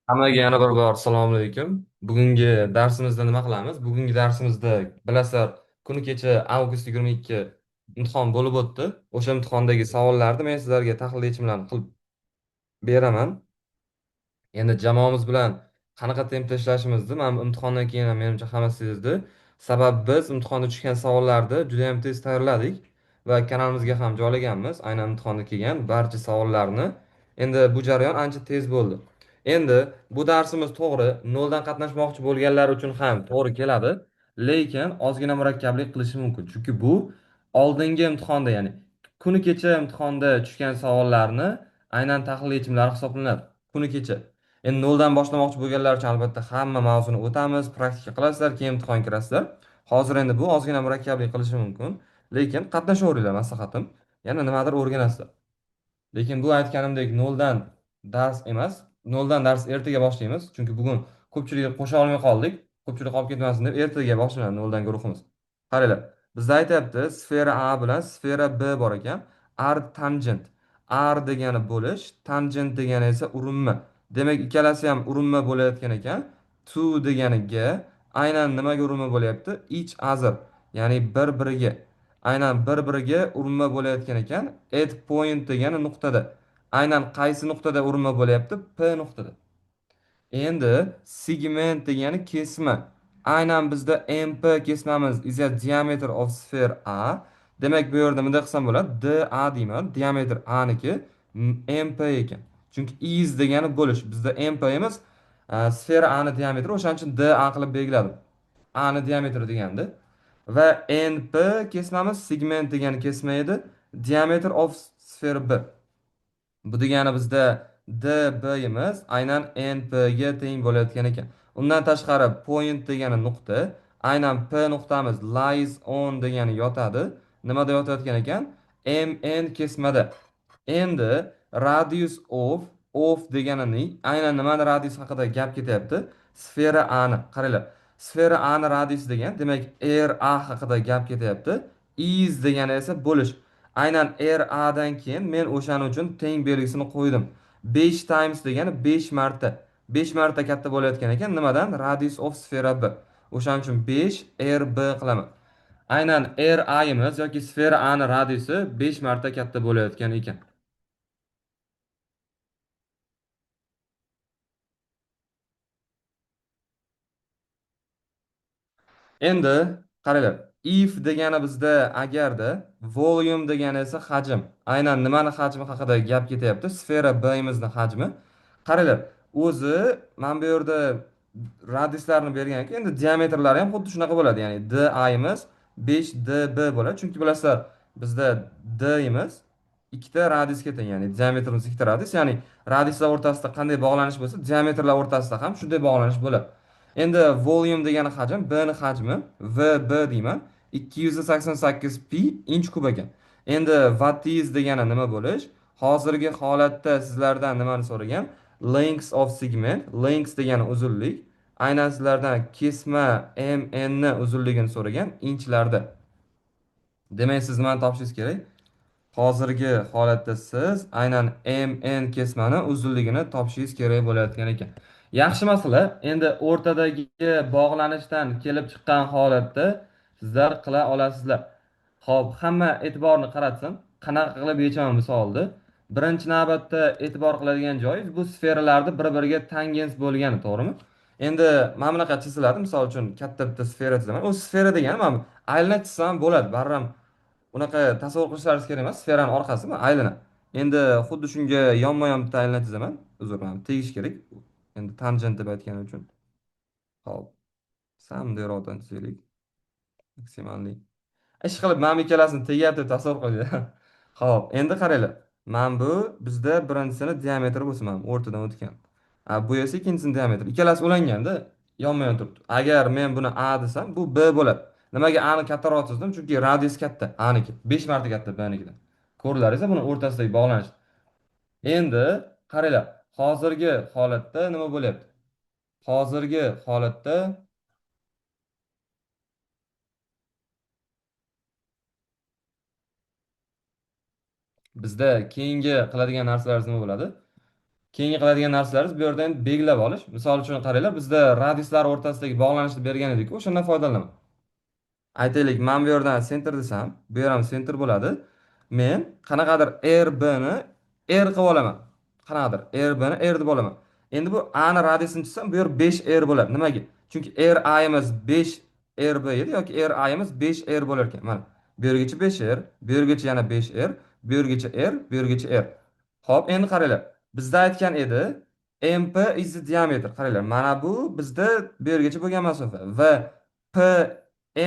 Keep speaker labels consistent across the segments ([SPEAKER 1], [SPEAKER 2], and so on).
[SPEAKER 1] Hammaga yana bir bor assalomu alaykum. Bugungi darsimizda nima qilamiz? Bugungi darsimizda bilasizlar, kuni kecha avgust 22 imtihon bo'lib o'tdi. O'sha imtihondagi savollarni men sizlarga tahlil yechimlarini qilib beraman. Endi jamoamiz bilan qanaqa tempda ishlashimizni mana bu imtihondan keyin ham menimcha hammasi sezdi. Sabab biz imtihonda tushgan savollarni juda ham tez tayyorladik va kanalimizga ham joylaganmiz. Aynan imtihonda kelgan barcha savollarni. Endi bu jarayon ancha tez bo'ldi. Endi bu darsimiz to'g'ri noldan qatnashmoqchi bo'lganlar uchun ham to'g'ri keladi, lekin ozgina murakkablik qilishi mumkin. Chunki bu oldingi imtihonda, ya'ni kuni kecha imtihonda tushgan savollarni aynan tahlil yechimlari hisoblanadi. Kuni kecha. Endi noldan boshlamoqchi bo'lganlar uchun albatta hamma mavzuni o'tamiz, praktika qilasizlar, keyin imtihon kirasizlar. Hozir endi bu ozgina murakkablik qilishi mumkin, lekin qatnashaveringlar, maslahatim. Yana nimadir o'rganasizlar. Lekin bu aytganimdek noldan dars emas, noldan dars ertaga boshlaymiz, chunki bugun ko'pchilikni qo'sha olmay qoldik. Ko'pchilik qolib ketmasin deb ertaga boshlanadi noldan guruhimiz. Qaranglar, bizda aytyapti, sfera A bilan sfera B bor ekan. R tangent. R degani bo'lish, tangent degani esa urinma. Demak, ikkalasi ham urinma bo'layotgan ekan. To degani G, aynan nimaga urinma bo'lyapti? Each other, ya'ni bir-biriga. Aynan bir-biriga urinma bo'layotgan ekan. At point degani nuqtada. Aynan qaysi nuqtada urinma bo'lyapti? P nuqtada. Endi segment degani kesma. Aynan bizda MP kesmamiz is a diameter of sphere A. Demak, bu yerda bunday qilsam bo'ladi. DA deyman. Diametr A niki MP ekan. Chunki is degani bo'lish. Bizda MP emas, sfera A ni diametri, o'shaning uchun DA qilib belgiladim. A ni diametri deganda. Va NP kesmamiz segment degani kesma edi. Diameter of sphere B. Bu degani bizda DB'imiz aynan NP ga teng bo'layotgan ekan. Undan tashqari point degani nuqta, aynan P nuqtamiz lies on degani yotadi. Nimada yotayotgan ekan? MN kesmada. Endi radius of deganining aynan nimani radius haqida gap ketyapti? Sfera A ni. Qaranglar. Sfera A ni radius degan, demak RA haqida gap ketyapti. Is degani esa bo'lish. Aynan RA dan keyin men o'shaning uchun teng belgisini qo'ydim. 5 times degani 5 marta. 5 marta katta bo'layotgan ekan. Nimadan? Radius of sfera B. O'shaning uchun 5 RB qilaman. Aynan RA'miz yoki sfera A ni radiusi 5 marta katta bo'layotgan ekan. Endi qaranglar, if degani bizda agarda, volume degani esa hajm. Aynan nimani hajmi haqida gap ketyapti? Sfera B'imizni hajmi. Qaranglar, o'zi mana bu yerda radiuslarni bergan ekan, endi diametrlari ham xuddi shunaqa bo'ladi. Ya'ni DA'miz 5 DB bo'ladi. Chunki bilasizlar, bizda D'imiz ikkita radiusga teng, ya'ni diametrimiz ikkita radius, ya'ni radiuslar o'rtasida qanday bog'lanish bo'lsa, diametrlar o'rtasida ham shunday bog'lanish bo'ladi. Endi volume degani hajm, B ni hajmi VB deyman. 288 pi inch kub ekan. Endi what is degani nima bo'lish? Hozirgi holatda sizlardan nimani so'ragan? Length of segment, length degani uzunlik. Aynan sizlardan kesma MN ni uzunligini so'ragan inchlarda. Demak, siz nimani topishingiz kerak? Hozirgi holatda siz aynan MN kesmani uzunligini topishingiz kerak bo'layotgan ekan. Yaxshi masala. Endi o'rtadagi bog'lanishdan kelib chiqqan holatda sizlar qila olasizlar. Xo'p, hamma e'tiborni qaratsin. Qanaqa qilib yechaman bu savolni? Birinchi navbatda e'tibor qiladigan joyi bu sferalarni bir-biriga tangent bo'lgani, to'g'rimi? Endi mana bunaqa chiziladi. Misol uchun katta bitta sfera chizaman. U sfera degani mana bu aylana chizsam bo'ladi. Baribir ham unaqa tasavvur qilishlaringiz kerak emas. Sferani orqasi bu aylana. Endi xuddi shunga yonma-yon bitta aylana chizaman. Uzr, mana bu tegish kerak. Endi tangent deb aytganim uchun. Xo'p. Samderodan chizaylik. Maksimallik. Ish qilib mana bu ikkalasini tegyapti deb tasavvur qilinglar. Xo'p, endi qaranglar. Mana bu bizda birinchisini diametri bo'lsin, mana bu o'rtadan o'tgan. Bu esa ikkinchisini diametri. Ikkalasi ulanganda yonma-yon turibdi. Agar men buni A desam, bu B bo'ladi. Nimaga A ni kattaroq chizdim? Chunki radius katta, A niki 5 marta katta B nikidan. Ko'rdilaringiz buni o'rtasidagi bog'lanish. Endi qaranglar, hozirgi holatda nima bo'lyapti? Hozirgi holatda bizda keyingi qiladigan narsalarimiz nima bo'ladi? Keyingi qiladigan narsalarimiz bu yerda endi belgilab olish. Misol uchun qaranglar, bizda radiuslar o'rtasidagi bog'lanishni bergan edik, o'shandan foydalanaman. Aytaylik, men bu yerdan center desam, bu yer ham center bo'ladi. Men qanaqadir RB ni R qilib olaman. Qanaqadir RB ni R deb olaman. Endi bu A ni radiusini chizsam, bu yer 5R bo'ladi. Nimaga? Chunki RA'miz 5RB edi yoki RA'miz 5R bo'lar ekan. Mana bu yergacha 5R, bu yergacha yana 5R, bu yergacha R, bu yergacha R. Xo'p, endi qaranglar. Bizda aytgan edi MP is the diameter. Qaranglar, mana bu bizda bu yergacha bo'lgan masofa va P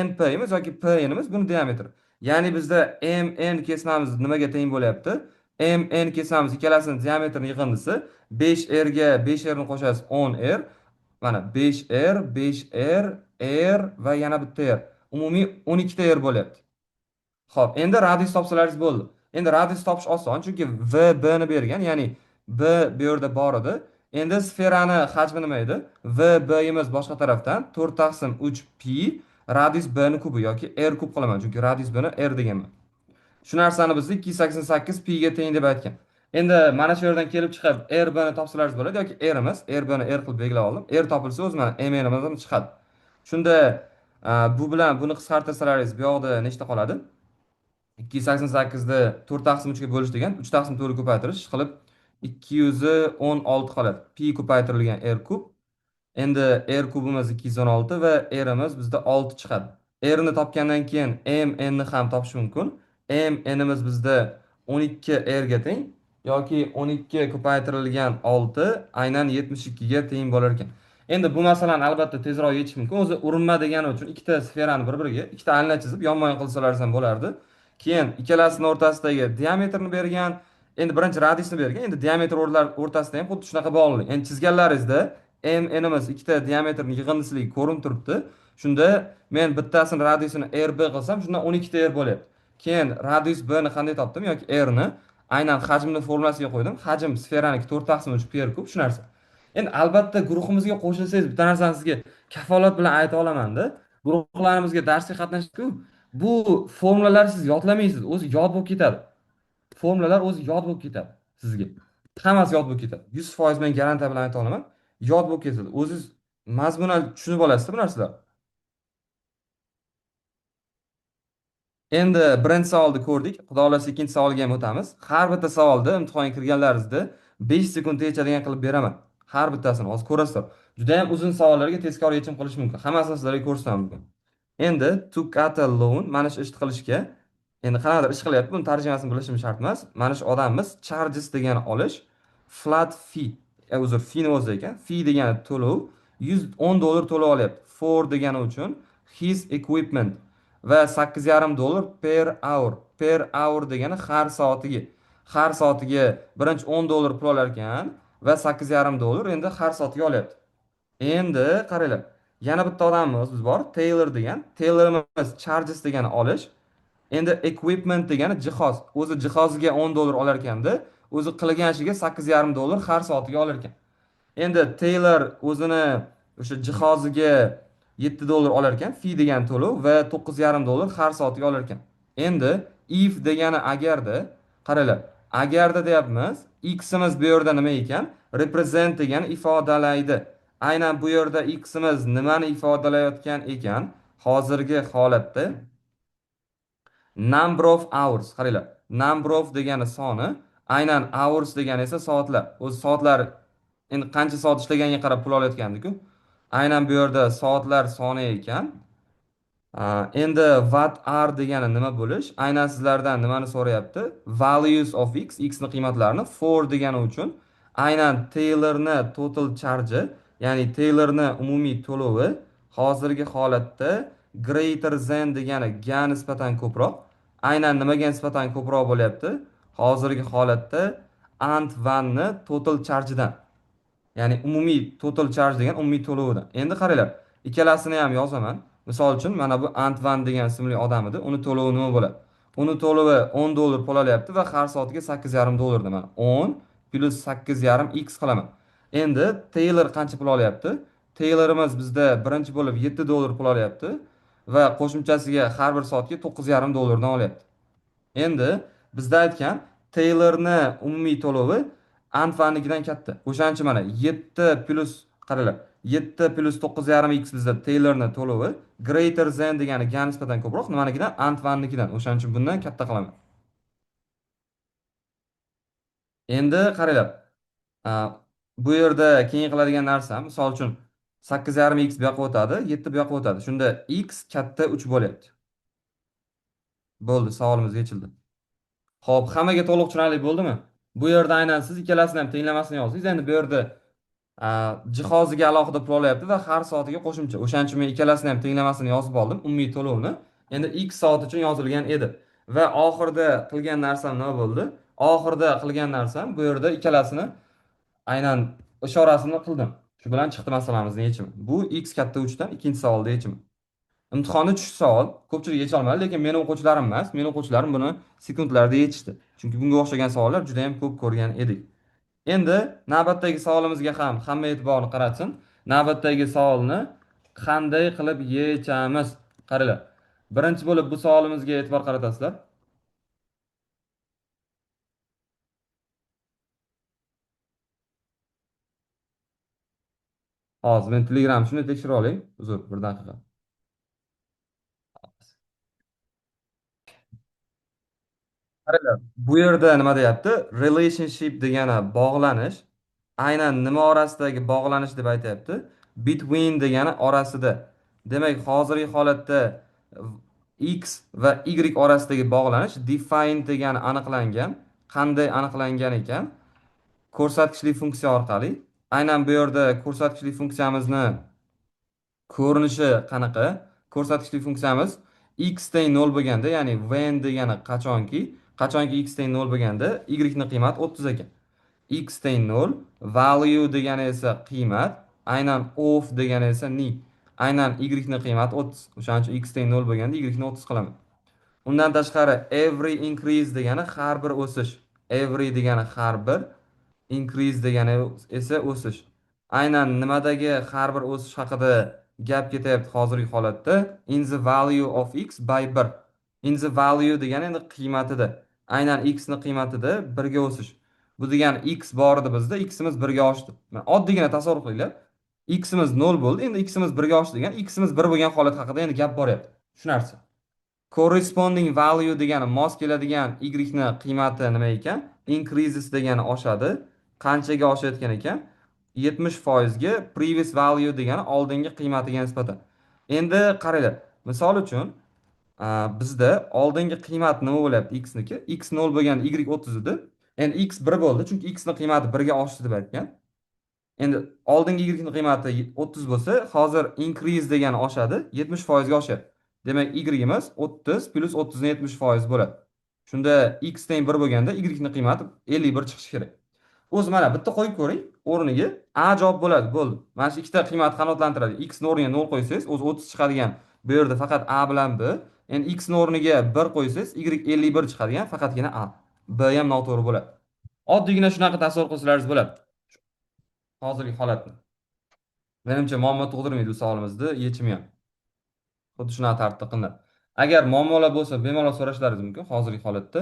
[SPEAKER 1] NP'miz yoki PN'imiz buni diametri. Ya'ni bizda MN kesmamiz nimaga teng bo'lyapti? MN kesmamiz ikkalasini diametrini yig'indisi 5R ga 5R ni qo'shasiz, 10R. Mana 5R, 5R, R va yana bitta R. Umumiy 12 ta R bo'lyapti. Xo'p, endi radius topsalaringiz bo'ldi. Endi radius topish oson, chunki VB ni bergan, ya'ni B bu yerda bor edi. Endi sferani hajmi nima edi? VB'imiz boshqa tarafdan 4 taqsim 3 pi radius B ni kubi yoki R kub qilaman, chunki radius B ni R deganman. Shu narsani biz 288 pi ga teng deb aytgan. Endi mana shu yerdan kelib chiqib RB ni topsalaringiz bo'ladi yoki Rimiz, RB ni R qilib belgilab oldim. R topilsa o'zi mana MNimiz ham chiqadi. Shunda bu bilan buni qisqartirsalaringiz bu yoqda nechta qoladi? 288 ni 4 taqsim 3 ga bo'lish degan 3 taqsim 4 ko'paytirish qilib 216 qoladi. Pi ko'paytirilgan R kub. Endi R kubimiz 216 va Rimiz bizda 6 chiqadi. R ni topgandan keyin M N ni ham topish mumkin. M N'imiz bizda 12 R ga teng yoki 12 ko'paytirilgan 6 aynan 72 ga teng bo'lar ekan. Endi bu masalani albatta tezroq yechish mumkin. O'zi urinma degani uchun ikkita sferani bir-biriga ikkita alna chizib yonma-yon qilsalar ham bo'lardi. Keyin ikkalasini o'rtasidagi diametrni bergan, endi birinchi radiusni bergan, endi diametr o'rtasida ham xuddi shunaqa bog'liq. Endi chizganlaringizda M N'imiz ikkita diametrni yig'indisiligi ko'rinib turibdi. Shunda men bittasini radiusini RB qilsam, shundan 12 ta R bo'lyapti. Keyin radius B ni qanday topdim yoki R ni aynan hajmni formulasiga qo'ydim. Hajm sferaniki 4 taqsim 3 pi r kub, shu narsa. Endi albatta guruhimizga qo'shilsangiz, bitta narsani sizga kafolat bilan ayta olamanda, guruhlarimizga darsga qatnashib, bu formulalar siz yodlamaysiz, o'zi yod bo'lib ketadi. Formulalar o'zi yod bo'lib ketadi sizga. Hammasi yod bo'lib ketadi. 100% men garantiya bilan ayta olaman. Yod bo'lib ketadi. O'zingiz mazmunan tushunib olasiz bu narsalarni. Endi birinchi savolni ko'rdik. Xudo xohlasa ikkinchi savolga ham o'tamiz. Har bitta savolni imtihonga kirganlaringizda 5 sekundda yechadigan qilib beraman. Har bittasini hozir ko'rasizlar. Juda ham uzun savollarga tezkor yechim qilish mumkin. Hammasini sizlarga ko'rsataman bugun. Endi took out a loan, mana shu ishni qilishga endi qanaqadir ish qilyapti. Buni tarjimasini bilishim shart emas. Mana shu odamimiz charges degani olish, flat fee, uzr, fee ni o'zi ekan. Fee degani to'lov, 110 dollar to'lov olyapti. For degani uchun his equipment va 8,5 dollar per hour. Per hour degani har soatiga. Har soatiga birinchi 10 dollar pul olar ekan va 8,5 dollar endi har soatiga olyapti. Endi qaranglar. Yana bitta odamimiz biz bor, Taylor degan. Taylorimiz charges degani olish. Endi equipment degani jihoz. O'zi jihoziga 10 dollar olar ekanda, o'zi qilgan ishiga 8,5 dollar har soatiga olar ekan. Endi Taylor o'zini o'sha jihoziga 7 dollar olar ekan, fee degan to'lov va 9,5 dollar har soatiga olar ekan. Endi if degani agarda, qaranglar, agarda deyapmiz, x'imiz bu yerda nima ekan? Represent degani ifodalaydi. Aynan bu yerda x'imiz nimani ifodalayotgan ekan? Hozirgi holatda number of hours, qaranglar. Number of degani soni, aynan hours degani esa soatlar. O'zi soatlar endi qancha soat ishlaganga qarab pul olayotgandi-ku. Aynan bu yerda soatlar soni ekan. Endi what are degani nima bo'lish? Aynan sizlardan nimani so'rayapti? Values of x, x ni qiymatlarini for degani uchun aynan Taylorni total charge, ya'ni Taylorni umumiy to'lovi hozirgi holatda greater than degani ga nisbatan ko'proq. Aynan nimaga nisbatan ko'proq bo'lyapti? Hozirgi holatda Ant Vanni total charge'dan. Ya'ni umumiy total charge degan umumiy to'lovidan. Endi qaranglar, ikkalasini ham yozaman. Misol uchun, mana bu Ant Van degan ismli odam edi. Uni to'lovi nima bo'ladi? Uni to'lovi 10 dollar pul olyapti va har soatiga 8,5 dollardan mana 10 plus 8,5 x qilaman. Endi Taylor qancha pul olyapti? Taylorimiz bizda birinchi bo'lib 7 dollar pul olyapti va qo'shimchasiga har bir soatga 9,5 dollardan olyapti. Endi bizda aytgan Taylorni umumiy to'lovi Antvannikidan katta. O'shaning uchun mana 7 plus qaranglar, 7 plus 9,5 x bizda Taylorni to'lovi greater than degani ga nisbatan ko'proq, nimanikidan? Antvannikidan. O'shaning uchun bundan katta qilaman. Endi qaranglar. Bu yerda keyin qiladigan narsam, misol uchun 8,5 x bu yoqqa o'tadi, 7 bu yoqqa o'tadi. Shunda x katta 3 bo'lyapti. Bo'ldi, savolimiz yechildi. Xo'p, hammaga to'liq tushunarli bo'ldimi? Bu yerda aynan siz ikkalasini ham tenglamasini yozdingiz. Endi bu yerda jihoziga alohida pul olyapti va har soatiga qo'shimcha. O'shaning uchun men ikkalasini ham tenglamasini yozib oldim, umumiy to'lovni. Endi x soat uchun yozilgan edi. Va oxirida qilgan narsam nima bo'ldi? Oxirida qilgan narsam bu yerda ikkalasini aynan ishorasini qildim. Shu bilan chiqdi masalamizning yechimi. Bu x katta 3 dan ikkinchi savolda yechimi. Imtihonda tushdi savol, ko'pchilik yecha olmadi, lekin meni o'quvchilarim emas, meni o'quvchilarim buni sekundlarda yechishdi. Chunki bunga o'xshagan savollar juda ham ko'p ko'rgan edik. Endi navbatdagi savolimizga ham hamma e'tiborni qaratsin. Navbatdagi savolni qanday qilib yechamiz? Qaranglar. Birinchi bo'lib bu savolimizga e'tibor qaratasizlar. Hozir men Telegram shuni tekshirib olay. Uzr, bir daqiqa. Qaranglar, bu yerda nima deyapti? Relationship degani bog'lanish. Aynan nima orasidagi bog'lanish deb aytyapti? Between degani orasida. Demak, hozirgi holatda x va y orasidagi bog'lanish defined degani aniqlangan. Qanday aniqlangan ekan? Ko'rsatkichli funksiya orqali. Aynan bu yerda ko'rsatkichli funksiyamizni ko'rinishi qanaqa? Ko'rsatkichli funksiyamiz x teng 0 bo'lganda, ya'ni when degani qachonki x teng 0 bo'lganda y ni qiymati 30 ekan. X teng 0, value degani esa qiymat, aynan of degani esa ni. Aynan y ni qiymati 30. O'shaning uchun x teng 0 bo'lganda y ni 30 qilaman. Undan tashqari every increase degani har bir o'sish. Every degani har bir, increase degani esa o'sish. Aynan nimadagi har bir o'sish haqida gap ketyapti hozirgi holatda? In the value of x by 1. In the value degani endi qiymatida. Aynan x ni qiymatida 1 ga o'sish. Bu degani x bor edi bizda, x imiz 1 ga oshdi. Mana oddiygina tasavvur qilinglar. X imiz 0 bo'ldi, endi x imiz 1 ga oshdi degani x imiz 1 bo'lgan holat haqida endi gap boryapti. Shu narsa. Corresponding value degani mos keladigan y ni qiymati nima ekan? Increases degani oshadi. Qanchaga oshayotgan ekan? 70% ga previous value degani oldingi qiymatiga nisbatan. Endi qaranglar, misol uchun, bizda oldingi qiymat nima bo'lyapti x niki? X 0 bo'lganda y 30 edi. Endi x 1 bo'ldi, chunki x ni qiymati 1 ga oshdi deb aytgan. Endi oldingi y ni qiymati 30 bo'lsa, hozir increase degani oshadi, 70% ga oshadi. Demak, y-imiz 30 plus 30 ni 70% bo'ladi. Shunda x teng 1 bo'lganda y ni qiymati 51 chiqishi kerak. O'zi mana bitta qo'yib ko'ring, o'rniga a javob bo'ladi, bo'ldi. Mana shu ikkita qiymat qanotlantiradi. X ni o'rniga 0 qo'ysangiz, o'zi 30 chiqadigan. Bu yerda faqat a bilan b. Endi x ni o'rniga 1 qo'ysangiz, y 51 chiqadigan, faqatgina a. B ham noto'g'ri bo'ladi. Oddiygina shunaqa tasavvur qilsalaringiz bo'ladi. Hozirgi holatni. Menimcha muammo tug'dirmaydi bu savolimizni yechimi ham. Xuddi shunaqa tartibda qilinadi. Agar muammolar bo'lsa, bemalol so'rashlaringiz mumkin hozirgi holatda.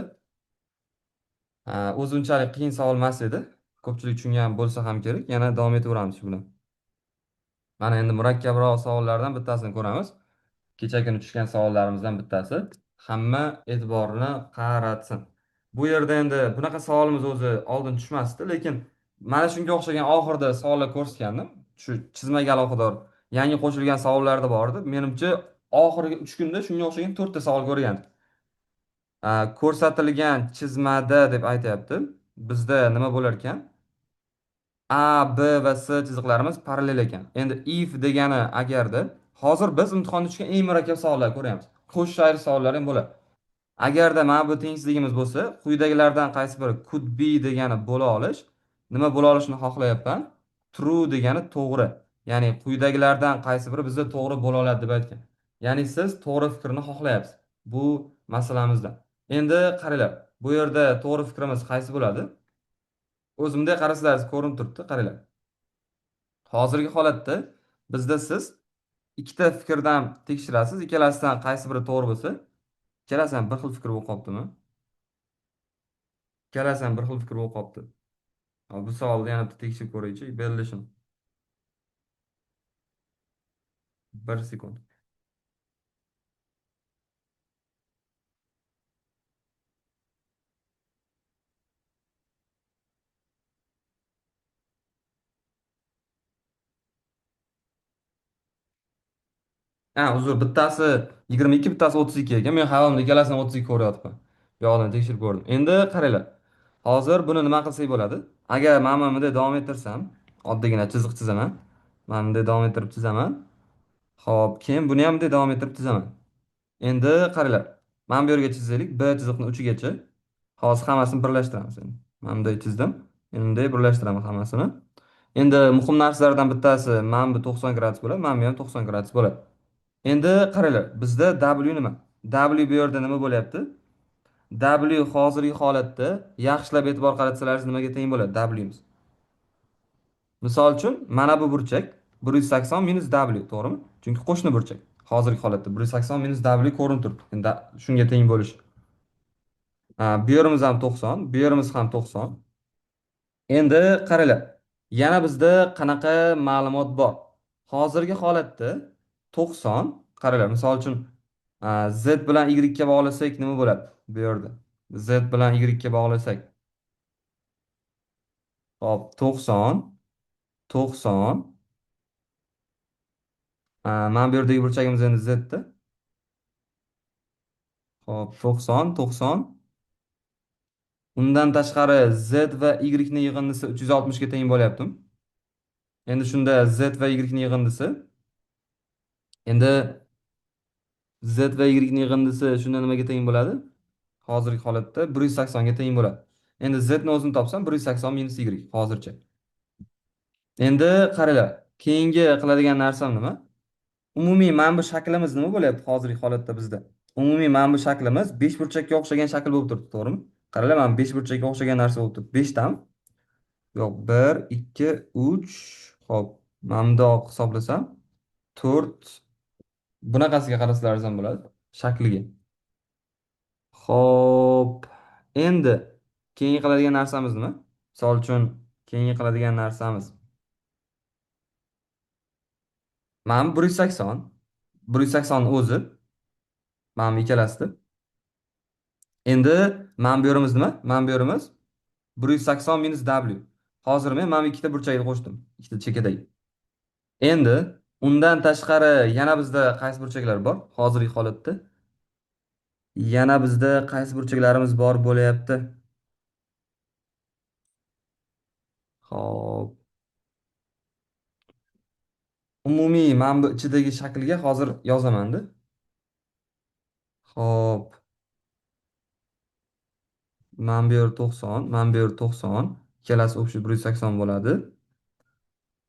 [SPEAKER 1] O'zi unchalik qiyin savol emas edi. Ko'pchilik tushungan bo'lsa ham kerak. Yana davom etaveramiz shu bilan. Mana endi murakkabroq savollardan bittasini ko'ramiz. Kecha kuni tushgan savollarimizdan bittasi. Hamma e'tiborini qaratsin. Bu yerda endi bunaqa savolimiz o'zi oldin tushmasdi, lekin mana shunga o'xshagan oxirida savollar ko'rsatgandim. Shu chizmaga aloqador yangi qo'shilgan savollarda bor edi. Menimcha oxirgi 3 kunda shunga o'xshagan 4 ta savol ko'rgandim. Ko'rsatilgan chizmada deb aytyapti. Bizda nima bo'lar ekan? A, B va C chiziqlarimiz parallel ekan. Endi if degani agarda, hozir biz imtihonda tushgan eng murakkab savollarni ko'ryapmiz. Qo'shish ayrish savollari ham bo'ladi. Agarda mana bu tengsizligimiz bo'lsa, quyidagilardan qaysi biri could be degani bo'la olish, nima bo'la olishini xohlayapman? True degani to'g'ri. Ya'ni quyidagilardan qaysi biri bizda to'g'ri bo'la oladi deb aytgan. Ya'ni siz to'g'ri fikrni xohlayapsiz bu masalamizda. Endi qaranglar, bu yerda to'g'ri fikrimiz qaysi bo'ladi? O'zimda qarasangiz ko'rinib turibdi, qaranglar. Hozirgi holatda bizda siz ikkita fikrdan tekshirasiz, ikkalasidan qaysi biri to'g'ri bo'lsa, ikkalasi ham bir xil fikr bo'lib qolibdimi? Ikkalasi ham bir xil fikr bo'lib qolibdi. Bu savolni yana bitta tekshirib ko'raychi, berilishini. 1 sekund. Ha, uzr, bittasi 22, bittasi 32 ekan. Men xayolimda ikkalasini 32 ko'ryapman. Bu yoqdan tekshirib ko'rdim. Endi qaranglar. Hozir buni nima qilsak bo'ladi? Agar men bunday davom ettirsam, oddiygina chiziq chizaman. Men bunday davom ettirib chizaman. Xo'p, keyin buni ham bunday davom ettirib chizaman. Endi qaranglar. Mana bu yerga chizaylik, B chiziqni uchigacha. Hozir hammasini birlashtiramiz endi. Mana bunday chizdim. Endi bunday birlashtiraman hammasini. Endi muhim narsalardan bittasi mana bu 90 gradus bo'ladi, mana bu ham 90 gradus bo'ladi. Endi qaranglar, bizda W nima? W bu yerda nima bo'lyapti? W hozirgi holatda yaxshilab e'tibor qaratsalaringiz nimaga teng bo'ladi W'miz? Misol uchun, mana bu burchak 180 minus W, to'g'rimi? Chunki qo'shni burchak. Hozirgi holatda 180 minus W ko'rinib turibdi. Endi shunga teng bo'lishi. Bu yerimiz ham 90, bu yerimiz ham 90. Endi qaranglar, yana bizda qanaqa ma'lumot bor? Hozirgi holatda 90, qaranglar, misol uchun, Z bilan Y ga bog'lasak nima bo'ladi bu yerda? Z bilan Y ga bog'lasak. Hop, 90, 90. Mana bu yerdagi burchagimiz endi Z da. Hop, 90, 90. Undan tashqari Z va Y ni yig'indisi 360 ga teng bo'lyaptimi? Endi shunda Z va Y ni yig'indisi. Endi Z va Y ni yig'indisi shunda nimaga teng bo'ladi? Hozirgi holatda 180 ga teng bo'ladi. Endi Z ni o'zini topsam 180 minus Y hozircha. Endi qaranglar, keyingi qiladigan narsam nima? Umumiy mana bu shaklimiz nima bo'lyapti hozirgi holatda bizda? Umumiy mana bu shaklimiz 5 burchakka o'xshagan shakl bo'lib turibdi, to'g'rimi? Qaranglar, mana 5 burchakka o'xshagan narsa bo'lib turibdi. 5 tami? Yo'q, 1, 2, 3, xo'p, mana bundoq hisoblasam 4, bunaqasiga qarasalaringiz ham bo'ladi shakliga. Xo'p, endi keyingi qiladigan narsamiz nima? Misol uchun, keyingi qiladigan narsamiz mana bu 180, 180 o'zi mana bu ikkalasida. Endi mana bu yerimiz nima? Mana bu yerimiz 180 minus W. Hozir men mana bu ikkita burchakni qo'shdim, ikkita chekadagi. Endi undan tashqari yana bizda qaysi burchaklar bor hozirgi holatda? Yana bizda qaysi burchaklarimiz bor bo'lyapti? Xo'p. Umumiy mana bu ichidagi shaklga hozir yozaman-da. Xo'p. Mana bu yer 90, mana bu yer 90, ikkalasi общий 180 bo'ladi.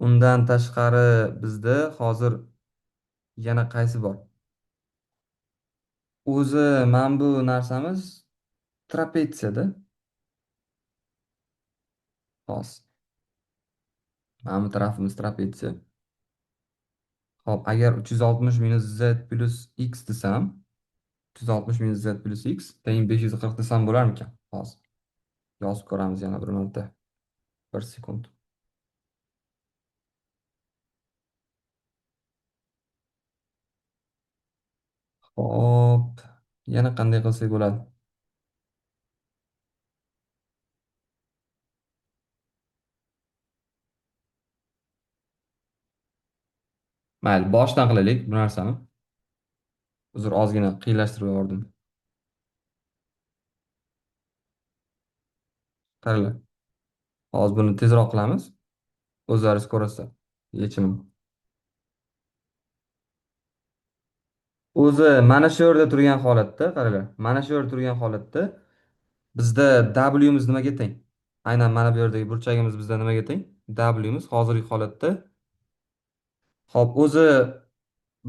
[SPEAKER 1] Undan tashqari bizda hozir yana qaysi bor? O'zi mana bu narsamiz trapetsiyada. Hozir. Mana bu tarafimiz trapetsiya. Xo'p, agar 360 minus z plus x desam, 360 minus z plus x teng 540 desam bo'larmikan? Hozir yozib ko'ramiz yana bir marta. 1 sekund. Xo'p, yana qanday qilsak bo'ladi? Mayli, boshdan qilaylik bu narsani. Uzr, ozgina qiyinlashtirib yubordim. Qaranglar. Hozir buni tezroq qilamiz. O'zlaringiz ko'rasizlar yechimini. O'zi mana shu yerda turgan holatda, qaranglar, mana shu yerda turgan holatda bizda W'miz nimaga teng? Aynan mana bu yerdagi burchagimiz bizda nimaga teng? W'miz hozirgi holatda. Xo'p, o'zi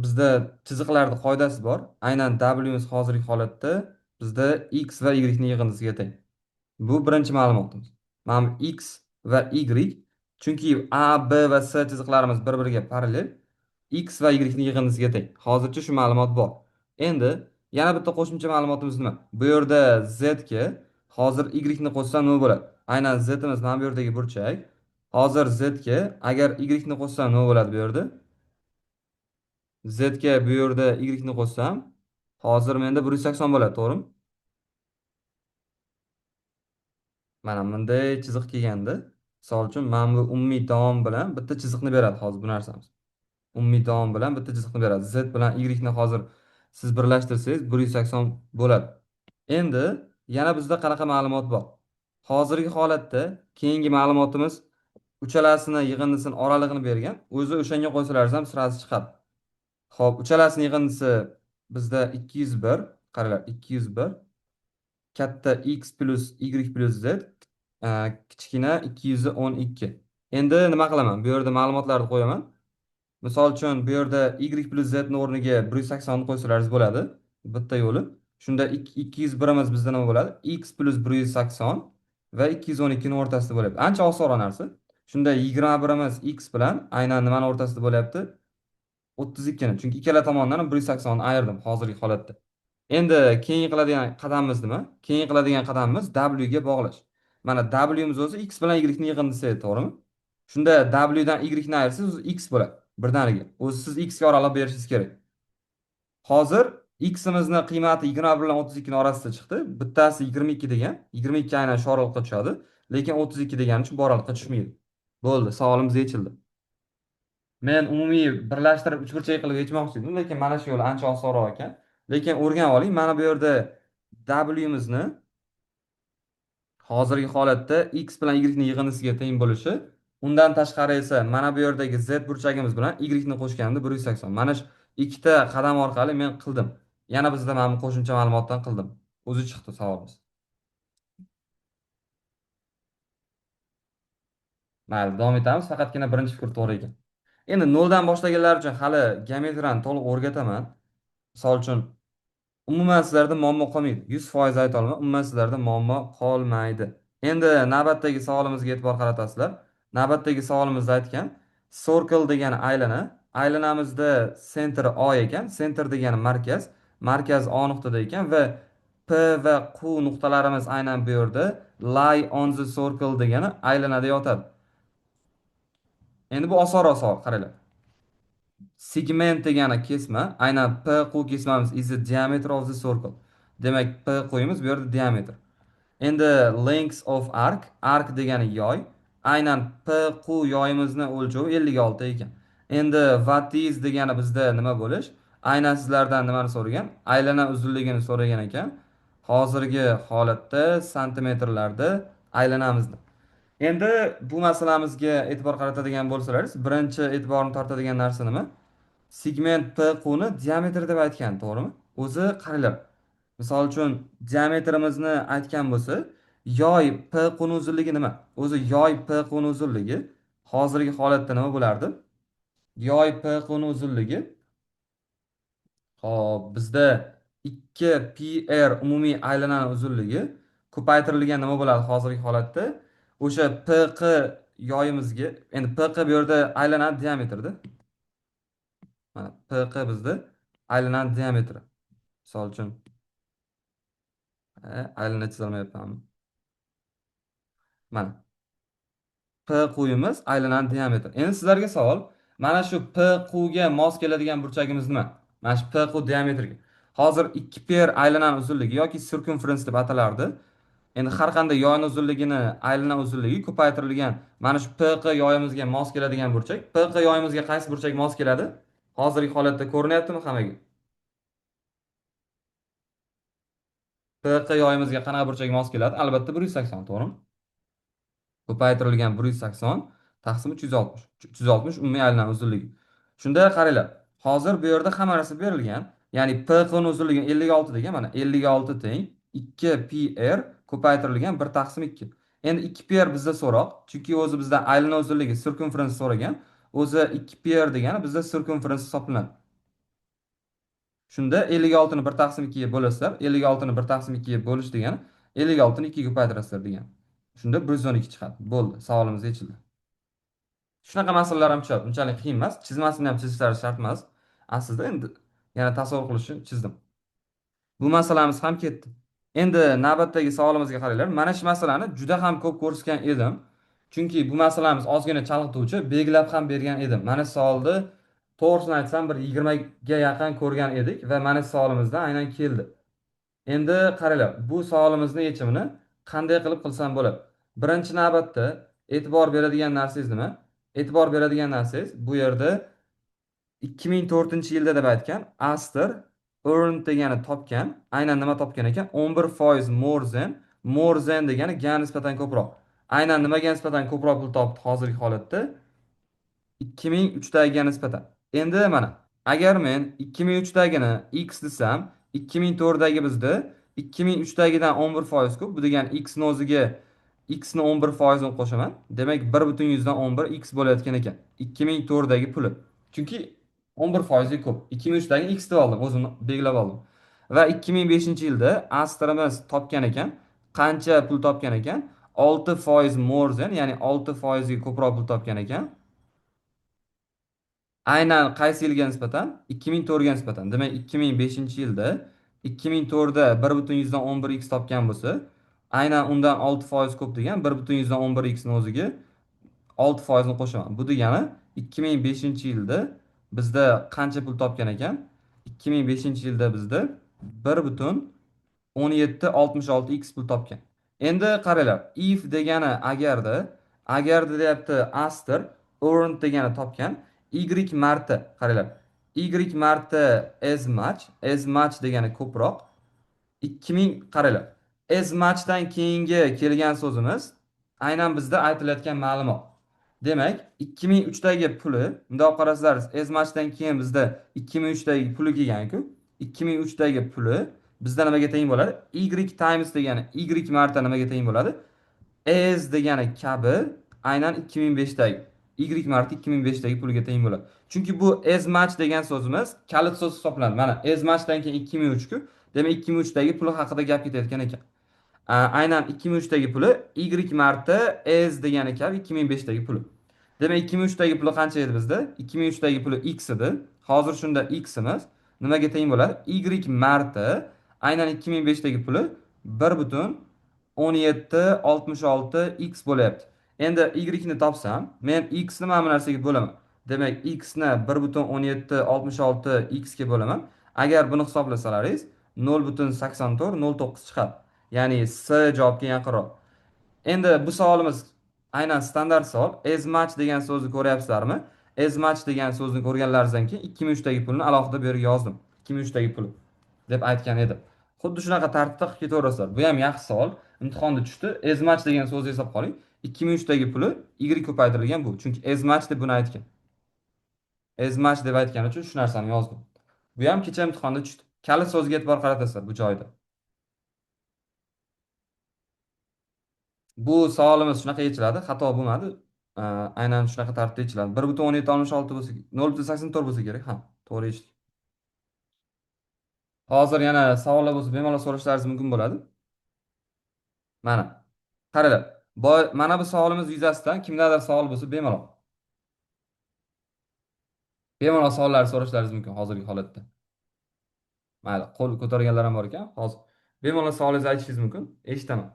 [SPEAKER 1] bizda chiziqlarning qoidasi bor. Aynan W'miz hozirgi holatda bizda x va y ning yig'indisiga teng. Bu birinchi ma'lumotimiz. Mana bu x va y, chunki A, B va C chiziqlarimiz bir-biriga parallel, x va y ning yig'indisiga teng. Hozircha shu ma'lumot bor. Endi yana bitta qo'shimcha ma'lumotimiz nima? Bu yerda z ga hozir y ni qo'shsam nima bo'ladi? Aynan zimiz mana bu yerdagi burchak. Hozir z ga agar y ni qo'shsam nima bo'ladi bu yerda? Z ga bu yerda y ni qo'shsam, hozir menda 180 bo'ladi, to'g'rimi? Mana bunday chiziq kelganda, misol uchun mana bu umumiy davom bilan bitta chiziqni beradi hozir bu narsamiz. Umumiy davom bilan bitta chiziqni beradi. Z bilan y ni hozir siz birlashtirsangiz 180 bo'ladi. Endi yana bizda qanaqa ma'lumot bor? Hozirgi holatda keyingi ma'lumotimiz uchalasini yig'indisini oralig'ini bergan. O'zi o'shanga qo'ysalaringiz ham sirasi chiqadi. Xo'p, uchalasini yig'indisi bizda 201, qaranglar, 201 katta x plus y plus z, kichkina 212. Endi nima qilaman? Bu yerda ma'lumotlarni qo'yaman. Misol uchun bu yerda y plus z ni o'rniga 180 ni qo'ysalaringiz bo'ladi. Bitta yo'li. Shunda 201imiz bizda nima bo'ladi? X plus 180 va 212 ning o'rtasida bo'lyapti. Ancha osonroq narsa. Shunda 21imiz x bilan aynan nimani o'rtasida bo'lyapti? 32 ni. Chunki ikkala tomondan ham 180 ni ayirdim hozirgi holatda. Endi keyingi qiladigan qadamimiz nima? Keyingi qiladigan qadamimiz W ga bog'lash. Mana W'miz o'zi x bilan y ni yig'indisi edi, to'g'rimi? Shunda W dan y ni ayirsangiz o'zi x bo'ladi birdaniga. O'zi siz x ga oraliq berishingiz kerak. Hozir x'imizni qiymati 21 bilan 32 ning orasida chiqdi. Bittasi 22 degan, 22 aynan shu oraliqqa tushadi, lekin 32 degani uchun bu oraliqqa tushmaydi. Bo'ldi, savolimiz yechildi. Men umumiy birlashtirib uchburchak qilib yechmoqchi edim, lekin mana shu yo'l ancha osonroq ekan. Lekin o'rganib oling, mana bu yerda W'mizni hozirgi holatda x bilan y ning yig'indisiga teng bo'lishi, undan tashqari esa mana bu yerdagi z burchagimiz bilan y ni qo'shganda 180. Mana shu ikkita qadam orqali men qildim. Yana bizda mana bu qo'shimcha ma'lumotdan qildim. O'zi chiqdi savolimiz. Mayli, davom etamiz. Faqatgina birinchi fikr to'g'ri ekan. Endi noldan boshlaganlar uchun hali geometriyani to'liq o'rgataman. Misol uchun, umuman sizlarda muammo qolmaydi. 100% ayta olaman, umuman sizlarda muammo qolmaydi. Endi navbatdagi savolimizga e'tibor qaratasizlar. Navbatdagi savolimizda aytgan circle degani aylana. Aylanamizda center O ekan. Center degani markaz. Markaz O nuqtada ekan va P va Q nuqtalarimiz aynan bu yerda lie on the circle degani aylanada yotadi. Endi bu osonroq savol, qaranglar. Segment degani kesma, aynan P Q kesmamiz is the diameter of the circle. Demak, P Q'yimiz bu yerda diametr. Endi length of arc, arc degani yoy, aynan P Q yoyimizni o'lchovi 56 ekan. Endi what is degani bizda nima bo'lish? Aynan sizlardan nimani so'ragan? Aylana uzunligini so'ragan ekan. Hozirgi holatda santimetrlarda aylanamizni. Endi bu masalamizga e'tibor qaratadigan bo'lsalaringiz, birinchi e'tiborni tortadigan narsa nima? Segment P Q ni diametr deb aytgan, to'g'rimi? O'zi qaranglar. Misol uchun diametrimizni aytgan bo'lsa, yoy P Q ni uzunligi nima? O'zi yoy P Q ni uzunligi hozirgi holatda nima bo'lardi? Yoy P Q ni uzunligi hop, bizda 2 pi r umumiy aylanani uzunligi ko'paytirilgan nima bo'ladi hozirgi holatda? O'sha P Q yoyimizga, endi P Q bu yerda aylanadi diametrda. Mana P Q bizda aylanadi diametri. Misol uchun, aylana chizolmayapmanmi? Mana P Q'yimiz aylanadi diametr. Endi sizlarga savol, mana shu P Q ga mos keladigan burchagimiz nima? Mana shu P Q diametriga. Hozir 2 pi r aylanani uzunligi yoki circumference deb atalardi. Endi har qanday yoyni uzunligini aylana uzunligi ko'paytirilgan mana shu P Q yoyimizga mos keladigan burchak. P Q yoyimizga qaysi burchak mos keladi? Hozirgi holatda ko'rinyaptimi hammaga? P Q yoyimizga qanaqa burchak mos keladi? Albatta 180, to'g'rimi? Ko'paytirilgan 180 taqsim 360. 360 umumiy aylana uzunligi. Shunda qaranglar, hozir bu yerda hamma narsa berilgan. Ya'ni P Q ning uzunligi 56 degan, mana 56 teng 2 pi r ko'paytirilgan 1 taqsim 2. Endi 2 pi r bizda so'roq, chunki o'zi bizdan aylana uzunligi circumference so'ragan. O'zi 2 pi r degani bizda circumference hisoblanadi. Shunda 56 ni 1 taqsim 2 ga bo'lasizlar. 56 ni 1 taqsim 2 ga bo'lish degani 56 ni 2 ga ko'paytirasizlar degani. Shunda 112 chiqadi. Bo'ldi, savolimiz yechildi. Shunaqa masalalar ham tushadi. Unchalik qiyin emas. Chizmasini ham chizishlari shart emas. Aslida endi yana tasavvur qilish uchun chizdim. Bu masalamiz ham ketdi. Endi navbatdagi savolimizga qaranglar. Mana shu masalani juda ham ko'p ko'rsatgan edim. Chunki bu masalamiz ozgina chalg'ituvchi, belgilab ham bergan edim. Mana savolni to'g'risini aytsam bir 20 ga yaqin ko'rgan edik va mana savolimizdan aynan keldi. Endi qaranglar, bu savolimizni yechimini qanday qilib qilsam bo'ladi? Birinchi navbatda e'tibor beradigan narsangiz nima? E'tibor beradigan narsangiz bu yerda 2004-yilda deb aytgan Aster earned degani topgan. Aynan nima topgan ekan? 11% more than, more than degani ga nisbatan ko'proq. Aynan nimaga nisbatan ko'proq pul topdi hozirgi holatda? 2003dagiga nisbatan. Endi mana, agar men 2003dagini x desam, 2004dagi bizda 2003dagidan 11% ko'p. Bu degani x ni o'ziga x ni 11%ni qo'shaman. Demak, 1,11 x bo'layotgan ekan. 2004dagi puli. Chunki 11% ko'p. 2003dagi x deb oldim, o'zim belgilab oldim. Va 2005-yilda Asterimiz topgan ekan. Qancha pul topgan ekan? 6% more than, ya'ni 6% ga ko'proq pul topgan ekan. Aynan qaysi yilga nisbatan? 2004 ga nisbatan. Demak, 2005-yilda 2004da 1,11 x topgan bo'lsa, aynan undan 6% ko'p degan 1,11 x ni o'ziga 6% ni qo'shaman. Bu degani 2005-yilda bizda qancha pul topgan ekan? 2005-yilda bizda 1,1766 x pul topgan. Endi qaranglar, if degani agarda, agarda deyapti Aster earned degani topgan, y marta, qaranglar, y marta as much, as much degani ko'proq. 2000, qaranglar, as muchdan keyingi kelgan so'zimiz aynan bizda aytilayotgan ma'lumot. Demak, 2003dagi puli, bundoq qarasanglar, as muchdan keyin bizda 2003dagi puli kelgan-ku. 2003dagi puli bizda nimaga teng bo'ladi? Y times degani y marta nimaga teng bo'ladi? As degani kabi aynan 2005dagi y marta 2005dagi puliga teng bo'ladi. Chunki bu as much degan so'zimiz kalit so'z hisoblanadi. Mana as muchdan keyin 2003 ku. Demak, 2003dagi puli haqida gap ketayotgan ekan. Aynan 2003dagi puli y marta as degani kabi 2005dagi puli. Demak, 2003dagi puli qancha edi bizda? 2003dagi puli x edi. Hozir shunda x imiz nimaga teng bo'ladi? Y marta aynan 2005dagi puli 1,1766 x bo'lyapti. Endi y ni topsam, men x ni mana bu narsaga bo'laman. Demak, x ni 1,1766 x ga bo'laman. Agar buni hisoblasalaringiz 0,8409 chiqadi. Ya'ni S javobga yaqinroq. Endi bu savolimiz aynan standart savol. As much degan so'zni ko'ryapsizlarmi? As much degan so'zni ko'rganlaringizdan keyin 2003dagi pulni alohida bu yerga yozdim. 2003dagi puli deb aytgan edim. Xuddi shunaqa tartibda qilib ketaverasizlar. Bu ham yaxshi savol. Imtihonda tushdi. As much degan so'zni eslab qoling. 2003dagi puli y ko'paytirilgan bu. Chunki as much deb buni aytgan. As much deb aytgani uchun shu narsani yozdim. Bu ham kecha imtihonda tushdi. Kalit so'zga e'tibor qaratasizlar bu joyda. Bu savolimiz shunaqa yechiladi, xato bo'lmadi. Aynan shunaqa tartibda yechiladi. 1,1766 bo'lsa, 0,84 bo'lsa kerak. Ha, to'g'ri yechdik. Hozir yana savollar bo'lsa bemalol so'rashlaringiz mumkin bo'ladi. Mana. Qaranglar. Mana bu savolimiz yuzasidan kimdadir savol bo'lsa bemalol. Bemalol savollar so'rashlaringiz mumkin hozirgi holatda. Mayli, qo'l ko'targanlar ham bor ekan. Hozir bemalol savolingizni aytishingiz mumkin. Eshitaman.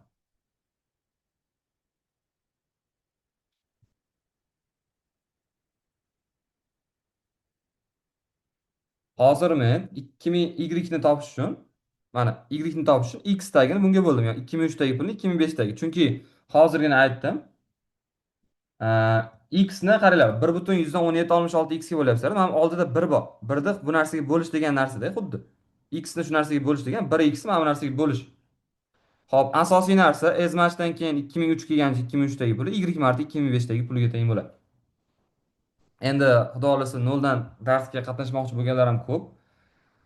[SPEAKER 1] Hozir men 2000 y ni topish uchun, mana y ni topish uchun x tagini bunga bo'ldim. Ya'ni 2003dagi pulni 2005dagi. Chunki hozirgina aytdim. X ni qaranglar, 1,1766 x ga bo'lyapsizlar. Mana oldida 1 bor. 1ni bu narsaga bo'lish degan narsada xuddi. X ni shu narsaga bo'lish degan 1 x ni mana bu narsaga bo'lish. Xo'p, asosiy narsa as muchdan keyin 2003 kelgancha 2003dagi puli y marta 2005dagi puliga teng bo'ladi. Endi xudo xolasa noldan darsga qatnashmoqchi bo'lganlar ham ko'p.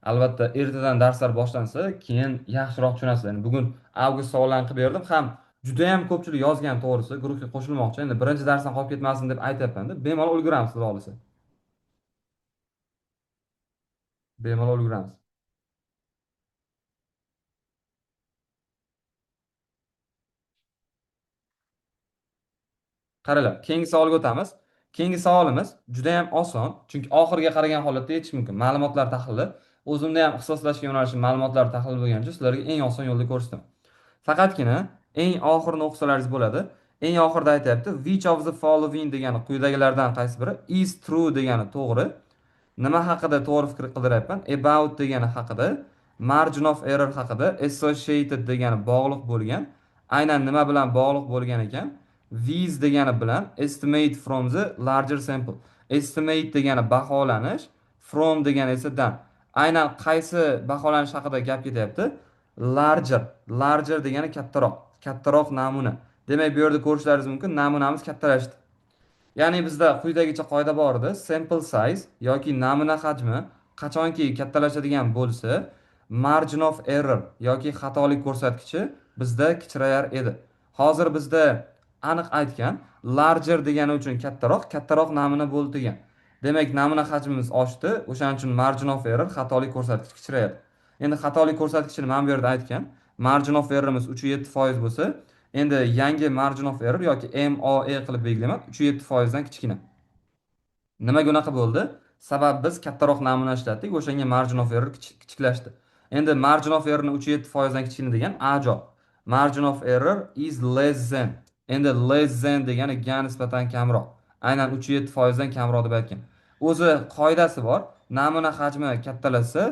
[SPEAKER 1] Albatta ertadan darslar boshlansa, keyin yaxshiroq tushunasizlar. Endi bugun avgust savollarni qilib berdim, ham juda ham ko'pchilik yozgan to'g'risi, guruhga qo'shilmoqchi. Endi birinchi darsdan qolib ketmasin deb aytyapman-da. Bemalol ulguramiz xudo xolasa. Bemalol ulguramiz. Qaranglar, keyingi savolga o'tamiz. Keyingi savolimiz juda ham oson, chunki oxiriga qaragan holatda yechish mumkin. Ma'lumotlar tahlili. O'zimda ham ixtisoslashgan yo'nalishim ma'lumotlar tahlil bo'lgani uchun sizlarga eng oson yo'lda ko'rsataman. Faqatgina eng oxirini o'qisalaringiz bo'ladi. Eng oxirida aytyapti, which of the following degani quyidagilardan qaysi biri is true degani to'g'ri. Nima haqida to'g'ri fikr qildiryapman? About degani haqida, margin of error haqida, associated degani bog'liq bo'lgan. Aynan nima bilan bog'liq bo'lgan ekan? With degani bilan estimate from the larger sample. Estimate degani baholanish, from degani esa dan. Aynan qaysi baholanish haqida gap ketyapti? Larger. Larger degani kattaroq, kattaroq namuna. Demak, bu yerda ko'rishlaringiz mumkin, namunamiz kattalashdi. Ya'ni bizda quyidagicha qoida bor edi. Sample size yoki namuna hajmi qachonki kattalashadigan bo'lsa, margin of error yoki xatolik ko'rsatkichi bizda kichrayar edi. Hozir bizda aniq aytgan larger degani uchun kattaroq, kattaroq namuna bo'ldi degan. Demak, namuna hajmimiz oshdi, o'shaning uchun margin of error xatolik ko'rsatkichi kichrayadi. Endi xatolik ko'rsatkichini mana bu yerda aytgan. Margin of errorimiz 3,7% bo'lsa, endi yangi margin of error yoki MOE qilib belgilayman, 3,7% dan kichkina. Nimaga unaqa bo'ldi? Sabab biz kattaroq namuna ishlatdik, o'shanga margin of error kichiklashdi. Endi margin of errorni 3,7% dan kichkina degan A javob. Margin of error is less than. Endi less than degani ga nisbatan kamroq. Aynan 3,7% dan kamroq deb aytgan. O'zi qoidasi bor. Namuna hajmi kattalashsa,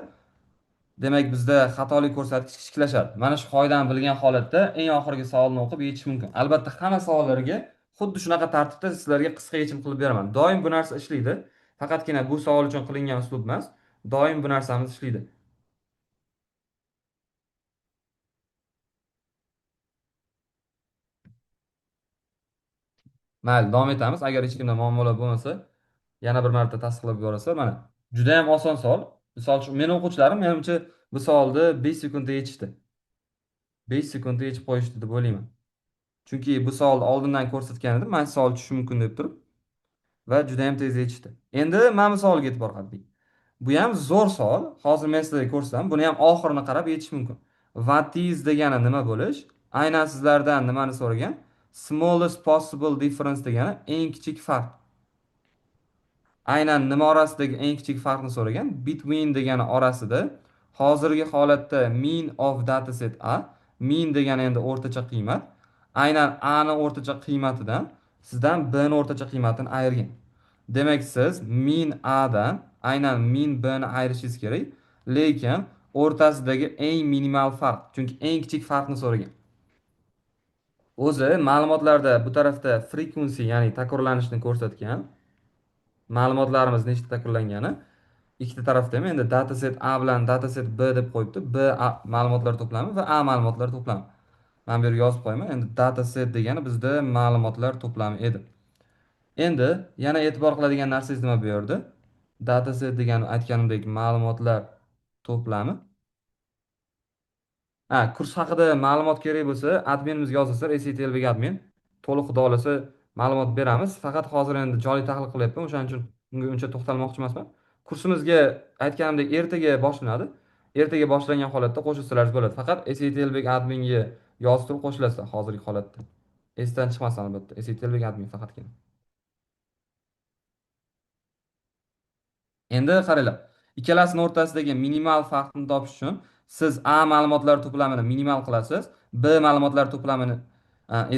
[SPEAKER 1] demak bizda xatolik ko'rsatkich kichiklashadi. Mana shu qoidani bilgan holatda eng oxirgi savolni o'qib yechish mumkin. Albatta hamma savollarga xuddi shunaqa tartibda sizlarga qisqa yechim qilib beraman. Doim bu narsa ishlaydi. Faqatgina bu savol uchun qilingan uslub emas. Doim bu narsamiz ishlaydi. Mayli, davom etamiz. Agar hech kimda muammolar bo'lmasa, yana bir marta tasdiqlab yuborasizlar. Mana juda ham oson savol. Misol uchun, meni o'quvchilarim menimcha bu savolni 5 sekundda yechishdi. 5 sekundda yechib qo'yishdi deb o'ylayman. Chunki bu savolni oldindan ko'rsatgan edim, mana savol tushishi mumkin deb turib va juda ham tez yechishdi. Endi mana bu savolga e'tibor qarating. Bu ham zo'r savol. Hozir men sizlarga ko'rsataman. Buni ham oxirini qarab yechish mumkin. What is degani nima bo'lish? Aynan sizlardan nimani so'ragan? Smallest possible difference degani eng kichik farq. Aynan nima orasidagi eng kichik farqni so'ragan? Between degani orasida hozirgi holatda mean of dataset A, mean degani endi o'rtacha qiymat. Aynan A ni o'rtacha qiymatidan sizdan B ni o'rtacha qiymatini ayirgan. Demak, siz mean A dan aynan mean B ni ayirishingiz kerak, lekin o'rtasidagi eng minimal farq, chunki eng kichik farqni so'ragan. O'zi ma'lumotlarda bu tarafda frequency, ya'ni takrorlanishni ko'rsatgan. Ma'lumotlarimiz nechta takrorlangani ikkita tarafda ham endi dataset A bilan dataset B deb qo'yibdi. B A ma'lumotlar to'plami va A ma'lumotlar to'plami. Men bu yerga yozib qo'yaman. Endi dataset degani bizda ma'lumotlar to'plami edi. Endi yana e'tibor qiladigan narsangiz nima bu yerda? Dataset degani aytganimdek ma'lumotlar to'plami. Ha, kurs haqida ma'lumot kerak bo'lsa, adminimizga yozasizlar, SATLBga admin. To'liq xudo xolasa ma'lumot beramiz. Faqat hozir endi jonli tahlil qilyapman, o'shaning uchun unga uncha to'xtalmoqchi emasman. Kursimizga aytganimdek ertaga boshlanadi. Ertaga boshlangan holatda qo'shilsalaringiz bo'ladi. Faqat SATLBga adminga yozib turib qo'shilasizlar hozirgi holatda. Esdan chiqmasin albatta. SATLBga admin faqatgina. Endi qaranglar, ikkalasining o'rtasidagi minimal farqni topish uchun siz A ma'lumotlar to'plamini minimal qilasiz, B ma'lumotlar to'plamini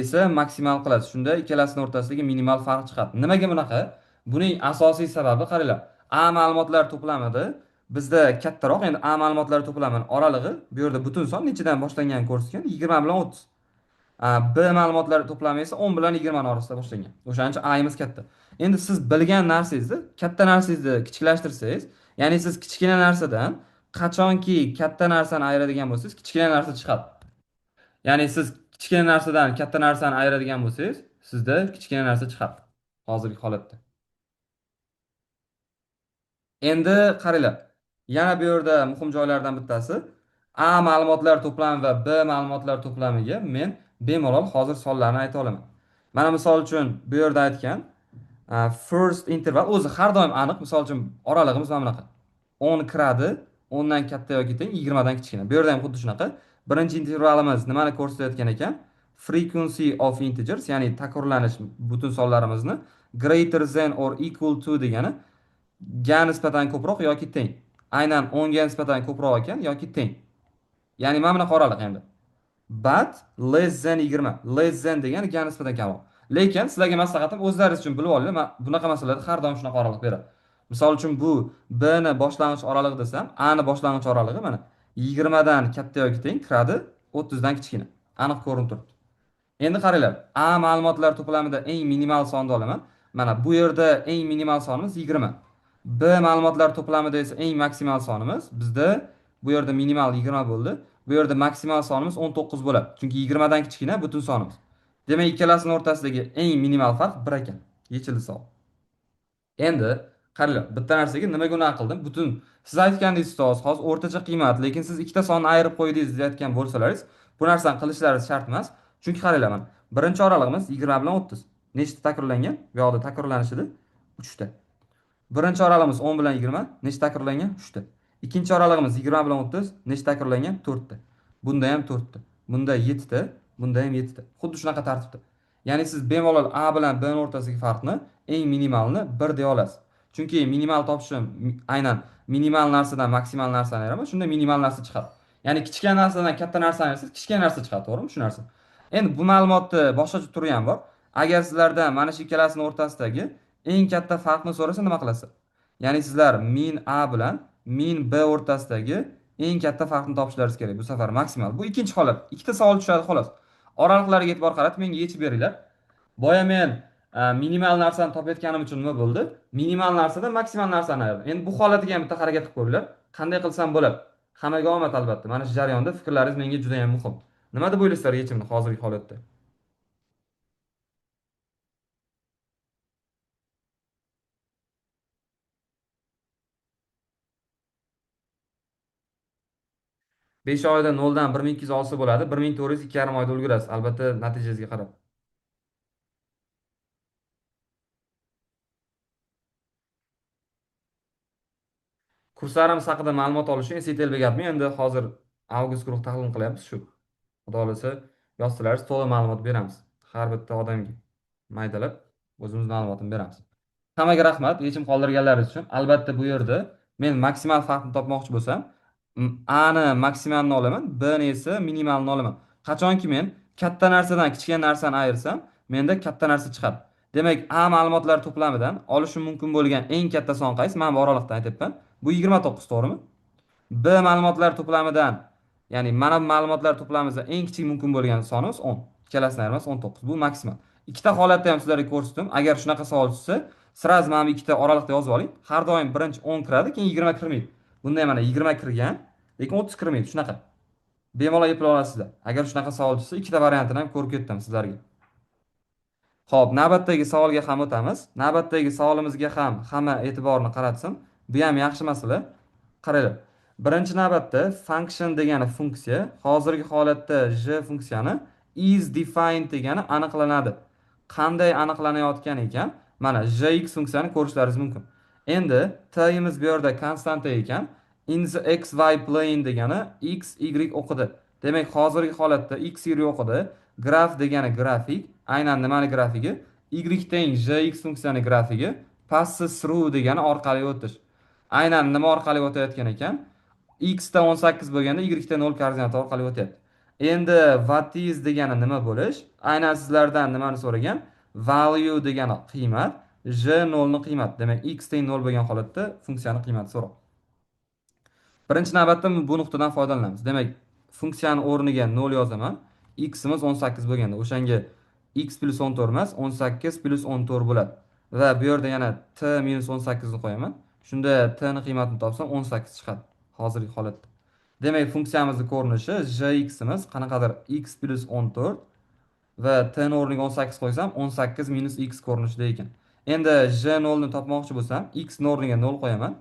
[SPEAKER 1] esa maksimal qilasiz. Shunda ikkalasining o'rtasidagi minimal farq chiqadi. Nimaga bunaqa? Buning asosiy sababi qaranglar, A ma'lumotlar to'plamida bizda kattaroq, endi A ma'lumotlar to'plamining oralig'i bu yerda butun son nechadan boshlanganini ko'rsatgan? 20 bilan 30. B ma'lumotlar to'plami esa 10 bilan 20 orasida boshlangan. O'shaning uchun A'miz katta. Endi siz bilgan narsangizni, katta narsangizni kichiklashtirsangiz, ya'ni siz kichkina narsadan qachonki katta narsani ayiradigan bo'lsangiz, kichkina narsa chiqadi. Ya'ni siz kichkina narsadan katta narsani ayiradigan bo'lsangiz, sizda kichkina narsa chiqadi hozirgi holatda. Endi qaranglar, yana bu yerda muhim joylardan bittasi A ma'lumotlar to'plami va B ma'lumotlar to'plamiga men bemalol hozir sonlarni ayta olaman. Mana misol uchun bu yerda aytgan first interval o'zi har doim aniq, misol uchun oralig'imiz mana bunaqa. 10 kiradi, 10 dan katta yoki teng, 20 dan kichkina. Bu yerda ham xuddi shunaqa. Birinchi intervalimiz nimani ko'rsatayotgan ekan? Frequency of integers, ya'ni takrorlanish butun sonlarimizni greater than or equal to degani ga nisbatan ko'proq yoki teng. Aynan 10 ga nisbatan ko'proq ekan yoki teng. Ya'ni mana bunaqa oraliq endi. But less than 20. Less than degani ga nisbatan kamroq. Lekin sizlarga maslahatim, o'zlaringiz uchun bilib olinglar, men bunaqa masalalarda har doim shunaqa oraliq beradi. Misol uchun bu B ni boshlang'ich oralig'i desam, A ni boshlang'ich oralig'i mana 20 dan katta yoki teng kiradi, 30 dan kichkina. Aniq ko'rinib turibdi. Endi qaranglar, A ma'lumotlar to'plamida eng minimal sonni olaman. Mana bu yerda eng minimal sonimiz 20. B ma'lumotlar to'plamida esa eng maksimal sonimiz bizda bu yerda minimal 20 bo'ldi. Bu yerda maksimal sonimiz 19 bo'ladi. Chunki 20 dan kichkina butun sonimiz. Demak, ikkalasining o'rtasidagi eng minimal farq 1 ekan. Yechildi savol. Endi qaranglar, bitta narsaga nimaga unaqa qildim? Butun siz aytgandingiz ustoz, hozir o'rtacha qiymat, lekin siz ikkita sonni ayirib qo'ydingiz deyotgan bo'lsalaringiz, bu narsani qilishlaringiz shart emas. Chunki qaranglar, mana birinchi oralig'imiz 20 bilan 30. Nechta takrorlangan? Bu yoqda takrorlanishida 3 ta. Birinchi oralig'imiz 10 bilan 20, nechta takrorlangan? 3 ta. Ikkinchi oralig'imiz 20 bilan 30, nechta takrorlangan? 4 ta. Bunda ham 4 ta. Bunda 7 ta, bunda ham 7 ta. Xuddi shunaqa tartibda. Ya'ni siz bemalol A bilan B o'rtasidagi farqni eng minimalni 1 deya olasiz. Chunki minimal topishim aynan minimal narsadan maksimal narsani ayiraman, shunda minimal narsa chiqadi. Ya'ni kichkina narsadan katta narsani ayirsangiz, kichkina narsa chiqadi, to'g'rimi? Shu narsa. Endi bu ma'lumotni boshqacha turi ham bor. Agar sizlardan mana shu ikkalasining o'rtasidagi eng katta farqni so'rasa nima qilasizlar? Ya'ni sizlar min A bilan min B o'rtasidagi eng katta farqni topishlaringiz kerak. Bu safar maksimal. Bu ikkinchi holat. Ikkita savol tushadi xolos. Oraliqlarga e'tibor qaratib menga yechib beringlar. Boya men minimal narsani topayotganim uchun nima bo'ldi? Minimal narsadan maksimal narsani ayirdim. Endi bu holatiga ham bitta harakat qilib ko'ringlar. Qanday qilsam bo'ladi? Hammaga omad albatta. Mana shu jarayonda fikrlaringiz menga juda ham muhim. Nima deb o'ylaysizlar yechimni hozirgi holatda? 5 oyda 0 dan 1200 olsa bo'ladi. 1400 2,5 oyda ulgurasiz. Albatta natijangizga qarab. Kurslarimiz haqida ma'lumot olish uchun STLB gapmi? Endi hozir avgust guruh tahlil qilyapmiz shu. Xudo xolasa yozsalaringiz to'liq ma'lumot beramiz. Har bitta odamga maydalab o'zimiz ma'lumotini beramiz. Hammaga rahmat yechim qoldirganlaringiz uchun. Albatta bu yerda men maksimal farqni topmoqchi bo'lsam, A ni maksimalni olaman, B ni esa minimalni olaman. Qachonki men katta narsadan kichkina narsani ayirsam, menda katta narsa chiqadi. Demak, A ma'lumotlar to'plamidan olishim mumkin bo'lgan eng katta son qaysi? Men bu oraliqdan aytyapman. Bu 29, to'g'rimi? B ma'lumotlar to'plamidan, ya'ni mana bu ma'lumotlar to'plamimizda eng kichik mumkin bo'lgan sonimiz 10. Ikkalasini ayirmasi 19. Bu maksimal. Ikkita holatda ham sizlarga ko'rsatdim. Agar shunaqa savol tushsa, sraz mana bu ikkita oraliqda yozib oling. Har doim birinchi 10 kiradi, keyin 20 kirmaydi. Bunda ham mana 20 kirgan, lekin 30 kirmaydi. Shunaqa. Bemalol eplay olasizlar. Agar shunaqa savol tushsa, ikkita variantini ham ko'rib ketdim sizlarga. Xo'p, navbatdagi savolga ham o'tamiz. Navbatdagi savolimizga ham hamma e'tiborni qaratsin. Bu ham yaxshi masala. Qaranglar. Birinchi navbatda function degani funksiya, hozirgi holatda j funksiyani is defined degani aniqlanadi. Qanday aniqlanayotgan ekan? Mana jx funksiyani ko'rishlaringiz mumkin. Endi t'imiz bu yerda konstanta ekan. In the x y plane degani x y o'qidi. Demak, hozirgi holatda x y o'qidi. Graf degani grafik, aynan nimani grafigi? Y teng jx funksiyani grafigi, passes through degani orqali o'tish. Aynan nima orqali o'tayotgan ekan? X da 18 bo'lganda y da 0 koordinata orqali o'tyapti. Endi what is degani nima bo'lish? Aynan sizlardan nimani so'ragan? Value degani qiymat, j 0 ni qiymat. Demak, x teng 0 bo'lgan holatda funksiyani qiymati so'roq. Birinchi navbatda bu nuqtadan foydalanamiz. Demak, funksiyani o'rniga 0 yozaman. X imiz 18 bo'lganda o'shanga x plus 14 emas, 18 plus 14 bo'ladi. Va bu yerda yana t minus 18 ni qo'yaman. Shunda t ni qiymatini topsam 18 chiqadi hozirgi holatda. Demak, funksiyamizning ko'rinishi jximiz qanaqadir x plus 14 va t ni o'rniga 18 qo'ysam 18 minus x ko'rinishida ekan. Endi j 0 ni topmoqchi bo'lsam x ni o'rniga 0 qo'yaman.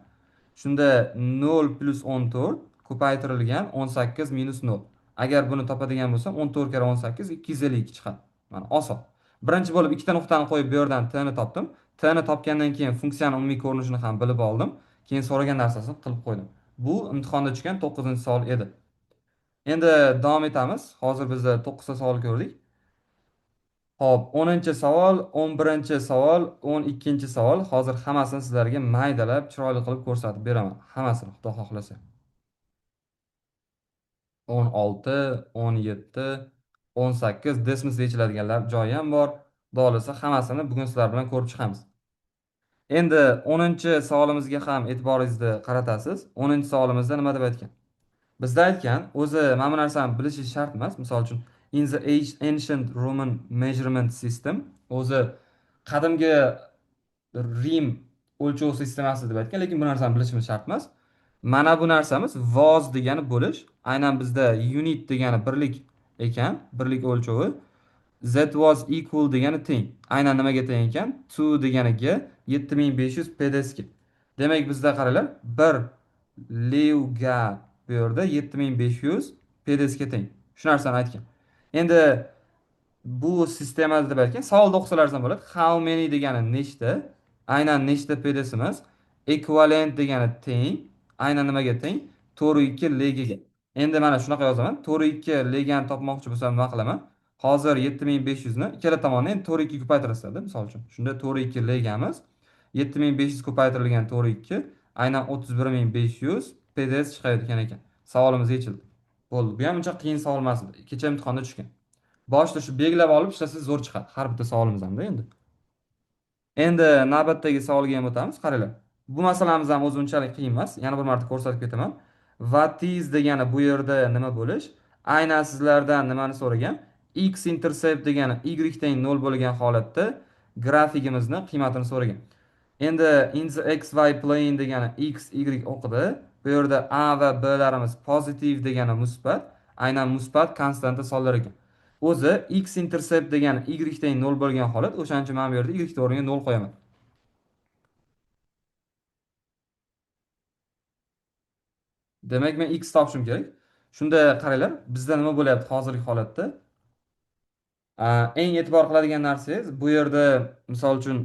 [SPEAKER 1] Shunda 0 plus 14 ko'paytirilgan 18 minus 0. Agar buni topadigan bo'lsam 14 karra 18 252 chiqadi. Mana oson. Birinchi bo'lib ikkita nuqtani qo'yib bu yerdan t ni topdim. T ni topgandan keyin funksiyani umumiy ko'rinishini ham bilib oldim. Keyin so'ragan narsasini qilib qo'ydim. Bu imtihonda tushgan 9-savol edi. Endi davom etamiz. Hozir biz 9 ta savol ko'rdik. Xo'p, 10-savol, 11-savol, 12-savol. Hozir hammasini sizlarga maydalab, chiroyli qilib ko'rsatib beraman. Hammasini, Xudo xohlasa. 16, 17, 18 desmos yechiladiganlar joyi ham bor. Xudo xohlasa hammasini bugun sizlar bilan ko'rib chiqamiz. Endi 10-savolimizga ham e'tiboringizni qaratasiz. 10-savolimizda nima deb aytgan? Bizda aytgan, o'zi mana bu narsani bilishingiz shart emas. Misol uchun, in the ancient Roman measurement system, o'zi qadimgi Rim o'lchov sistemasi deb aytgan, lekin bu narsani bilishimiz shart emas. Mana bu narsamiz was degani bo'lish, aynan bizda unit degani birlik ekan, birlik o'lchovi. That was equal degani teng. Aynan nimaga teng ekan? To deganiga 7500 pedeski. Demak, bizda qaranglar, 1 levga bu yerda 7500 pedeska teng. Shu narsani aytgan. Endi bu sistemada deb aytgan, savolda o'qisalaringiz ham bo'ladi. How many degani nechta? Aynan nechta pedesimiz? Equivalent degani teng. Aynan nimaga teng? 4.2 legaga. Endi mana shunaqa yozaman. 4.2 legani topmoqchi bo'lsam nima qilaman? Hozir 7500 ni ikkala tomonni endi 4.2 ko'paytirasizlar, misol uchun. Shunda 4.2 legamiz 7500 ko'paytirilgan 4.2 aynan 31500 pedes chiqayotgan ekan. Savolimiz yechildi. Bo'ldi. Bu ham uncha qiyin savol emas edi. Kecha imtihonda tushgan. Boshida shu belgilab olib ishlasangiz zo'r chiqadi. Har bitta savolimiz hamda endi. Endi navbatdagi savolga ham o'tamiz. Qaranglar. Bu masalamiz ham o'zi unchalik qiyin emas. Yana bir marta ko'rsatib ketaman. What is degani bu yerda nima bo'lish? Aynan sizlardan nimani so'ragan? X intercept degani y teng 0 bo'lgan holatda grafikimizni qiymatini so'ragan. Endi in the xy plane degani x, y o'qida. Bu yerda a va b larimiz pozitiv degani musbat, aynan musbat konstanta sonlar ekan. O'zi x intercept degani y teng 0 bo'lgan holat, o'shaning uchun men bu yerda y o'rniga 0 qo'yaman. Demak, men x topishim kerak. Shunda qaranglar, bizda nima bo'lyapti hozirgi holatda? Eng e'tibor qiladigan narsangiz bu yerda misol uchun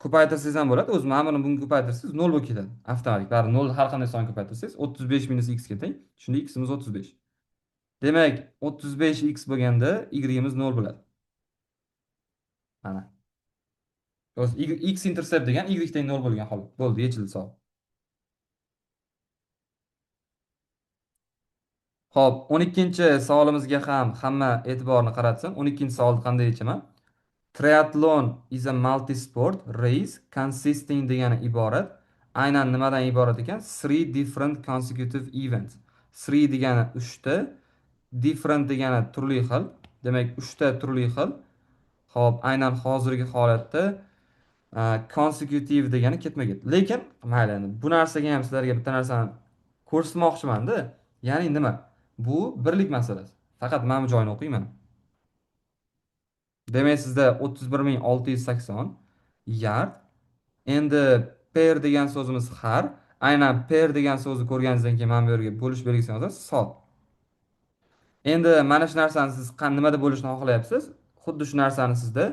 [SPEAKER 1] ko'paytirsangiz ham bo'ladi. O'zi mana buni bunga ko'paytirsangiz 0 bo'lib ketadi avtomatik. Baribir 0 har qanday son ko'paytirsangiz 35 minus x ga teng. Shunda x imiz 35. Demak, 35x bo'lganda y imiz 0 bo'ladi. Mana. O'zi x intercept degan y teng 0 bo'lgan holat. Bo'ldi, yechildi savol. Xo'p, 12-savolimizga ham hamma e'tiborni qaratsin. 12-savolni qanday yechaman? Triathlon is a multi-sport race consisting degani iborat. Aynan nimadan iborat ekan? 3 different consecutive events. 3 degani 3 ta, different degani turli xil. Demak, 3 ta turli xil. Xo'p, aynan hozirgi holatda consecutive degani ketma-ket. Lekin mayli, endi bu narsaga ham sizlarga bitta narsani ko'rsatmoqchiman-da. Ya'ni nima? Bu birlik masalasi. Faqat mana bu joyini o'qiyman. Demak, sizda 31680 yard. Endi per degan so'zimiz har. Aynan per degan so'zni ko'rganingizdan keyin mana bu yerga bo'lish belgisini yozasiz, soat. Endi mana shu narsani siz nimada bo'lishni xohlayapsiz? Xuddi shu narsani sizda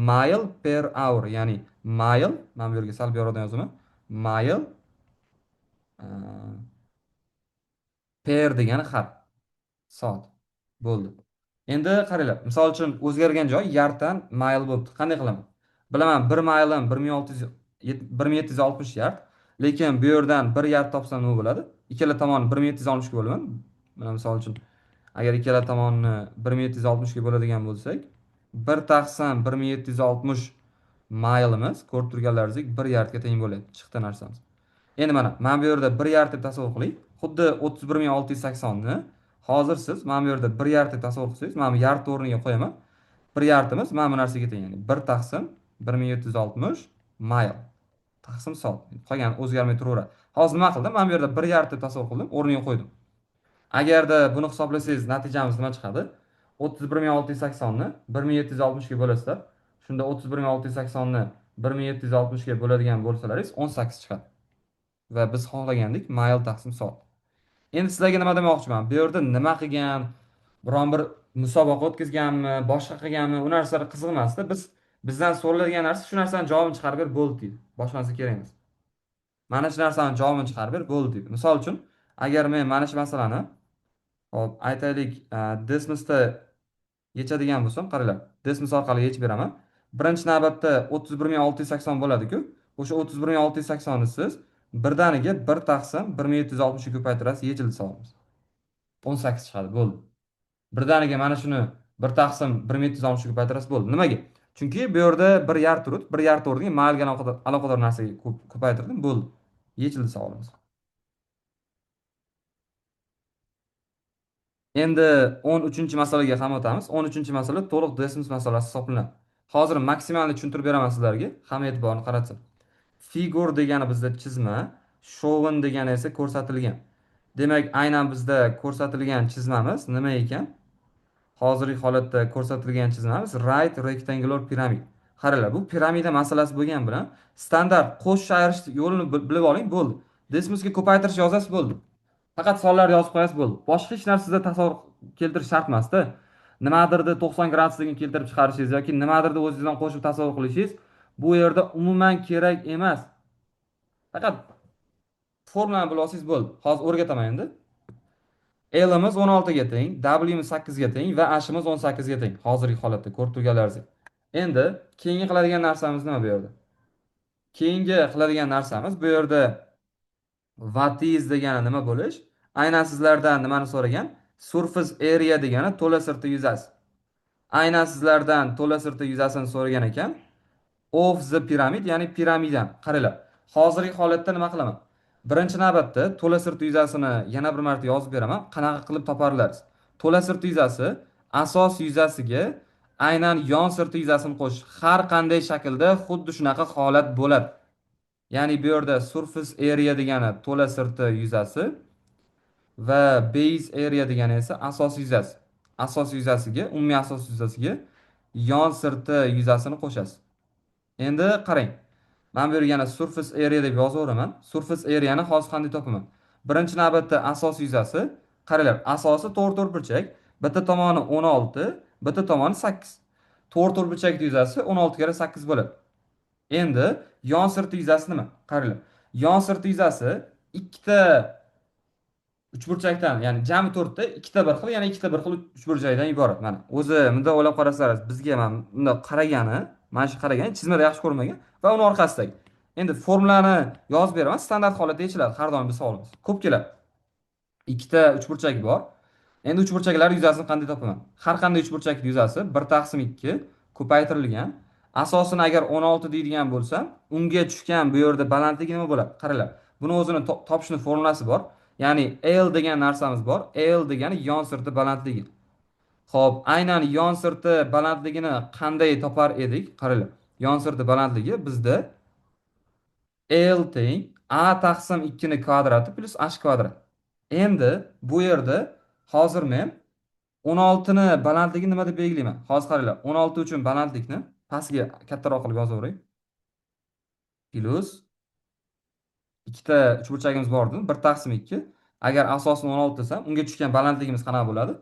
[SPEAKER 1] mile per hour, ya'ni mile, mana bu yerga sal bu yoqdan yozaman. Mile per degani har soat. Bo'ldi. Endi qaranglar, misol uchun o'zgargan joy yarddan mile bo'libdi. Qanday qilaman? Bilaman, 1 mile'im bir ming olti yuz bir ming yetti yuz oltmish yard, lekin bu yerdan 1 yard topsam nima bo'ladi? Ikkala tomonni bir ming yetti yuz oltmishga bo'laman. Mana misol uchun, agar ikkala tomonni bir ming yetti yuz oltmishga bo'ladigan bo'lsak, 1 taqsim bir ming yetti yuz oltmish mile'imiz ko'rib turganlaringizdek 1 yardga teng bo'ladi. Chiqdi narsamiz. Endi mana bu yerda 1 yard deb tasavvur qiling. Xuddi 31680 ni hozir siz mana bu yerda 1 yard deb tasavvur qilsangiz, mana bu yard o'rniga qo'yaman. 1 yardimiz mana bu narsaga teng, ya'ni 1 taqsim bir ming yetti yuz oltmish mile taqsim soat. Qolgani o'zgarmay turaveradi. Hozir nima qildim? Mana bu yerda 1 yard deb tasavvur qildim, o'rniga qo'ydim. Agarda buni hisoblasangiz, natijamiz nima chiqadi? 31680 ni bir ming yetti yuz oltmishga bo'lasizlar. Shunda 31680 ni bir ming yetti yuz oltmishga bo'ladigan bo'lsalaringiz 18 chiqadi. Va biz xohlagandek mile taqsim soat. Endi sizlarga nima demoqchiman? Bu yerda nima qilgan, biron bir musobaqa o'tkazganmi, boshqa qilganmi, u narsalar qiziq emasda. Bizdan so'raladigan narsa shu narsani javobini chiqarib ber, bo'ldi deydi. Boshqa narsa kerak emas. Mana shu narsani javobini chiqarib ber, bo'ldi deydi. Misol uchun, agar men mana shu masalani, hop, aytaylik, Desmosda Yechadigan bo'lsam, qaranglar, Desmos orqali yechib beraman. Birinchi navbatda 31680 bo'ladi-ku. O'sha 31680 ni siz birdaniga 1 taqsim 1760 ga ko'paytirasiz, yechildi savolimiz. 18 chiqadi, bo'ldi. Birdaniga mana shuni 1 taqsim 1760 ga ko'paytirasiz, bo'ldi. Nimaga? Chunki bu yerda 1,5 turibdi, 1,5 o'rniga maylga aloqador narsaga ko'paytirdim, bo'ldi. Yechildi savolimiz. Endi 13-masalaga ham o'tamiz. 13-masala to'liq Desmos masalasi hisoblanadi. Hozir maksimalni tushuntirib beraman sizlarga, hamma e'tiborni qaratsin. Figur degani bizda chizma, shown degani esa ko'rsatilgan. Demak, aynan bizda ko'rsatilgan chizmamiz nima ekan? Hozirgi holatda ko'rsatilgan chizmamiz right rectangular pyramid. Qaranglar, bu piramida masalasi bo'lgan bilan standart qo'shish ayirish yo'lini bilib oling, bo'ldi. Desmosga ko'paytirish yozasiz, bo'ldi. Faqat sonlarni yozib qo'yasiz, bo'ldi. Boshqa hech narsa sizda tasavvur keltirish shart emasda. Nimadirni 90 gradusligini keltirib chiqarishingiz yoki nimadirni o'zingizdan qo'shib tasavvur qilishingiz bu yerda umuman kerak emas. Faqat formulani bilib olsangiz bo'ldi. Hozir o'rgataman endi. L'imiz 16 ga teng, W'miz 8 ga teng va H'imiz 18 ga teng. Hozirgi holatda ko'rib turganlaringizdek. Endi keyingi qiladigan narsamiz nima bu yerda? Keyingi qiladigan narsamiz bu yerda what is degani nima bo'lish? Aynan sizlardan nimani so'ragan? Surface area degani to'la sirti yuzasi. Aynan sizlardan to'la sirti yuzasini so'ragan ekan. Of the pyramid, ya'ni piramidan. Qaranglar. Hozirgi holatda nima qilaman? Birinchi navbatda to'la sirti yuzasini yana bir marta yozib beraman. Qanaqa qilib toparlarsiz? To'la sirti yuzasi asos yuzasiga aynan yon sirti yuzasini qo'shish. Har qanday shaklda xuddi shunaqa holat bo'ladi. Ya'ni bu yerda surface area degani to'la sirti yuzasi va base area degani esa asos yuzasi. Asos yuzasiga, umumiy asos yuzasiga yon sirti yuzasini qo'shasiz. Endi qarang. Men bu yerga yana surface area deb yozaveraman. Surface areani hozir qanday topaman? Birinchi navbatda asos yuzasi, qaranglar, asosi to'rt to'rtburchak, bitta tomoni 16, bitta tomoni 8. To'rt to'rtburchak yuzasi 16 karra 8 bo'ladi. Endi yon sirti yuzasi nima? Qaranglar. Yon sirti yuzasi ikkita uchburchakdan, ya'ni jami to'rtta, ikkita bir xil, yana ikkita bir xil uchburchakdan iborat. Mana o'zi bunday o'ylab qarasangiz, bizga mana bunday qaragani, mana shu qaragani chizmada yaxshi ko'rinmagan va uni orqasidagi. Endi formulani yozib beraman, standart holatda yechiladi har doim bu savolimiz. Ko'p keladi. Ikkita uchburchak bor. Endi uchburchaklar yuzasini qanday topaman? Har qanday uchburchakning yuzasi 1 taqsim 2 ko'paytirilgan. Asosini agar 16 deydigan bo'lsam, unga tushgan bu yerda balandligi nima bo'ladi? Qaranglar. Buni o'zini topishning formulasi bor. Ya'ni L degan narsamiz bor. L degani yon sirti balandligi. Xo'p, aynan yon sirti balandligini qanday topar edik? Qaranglar. Yon sirti balandligi bizda L teng A taqsim 2 ni kvadrati plus H kvadrat. Endi bu yerda hozir men 16 ni balandligini nima deb belgilayman? Hozir qaranglar, 16 uchun balandlikni pastga kattaroq qilib yozaveray. Plus ikkita uchburchagimiz bor edi, 1 taqsim 2. Agar asosini 16 desam, unga tushgan balandligimiz qanaqa bo'ladi?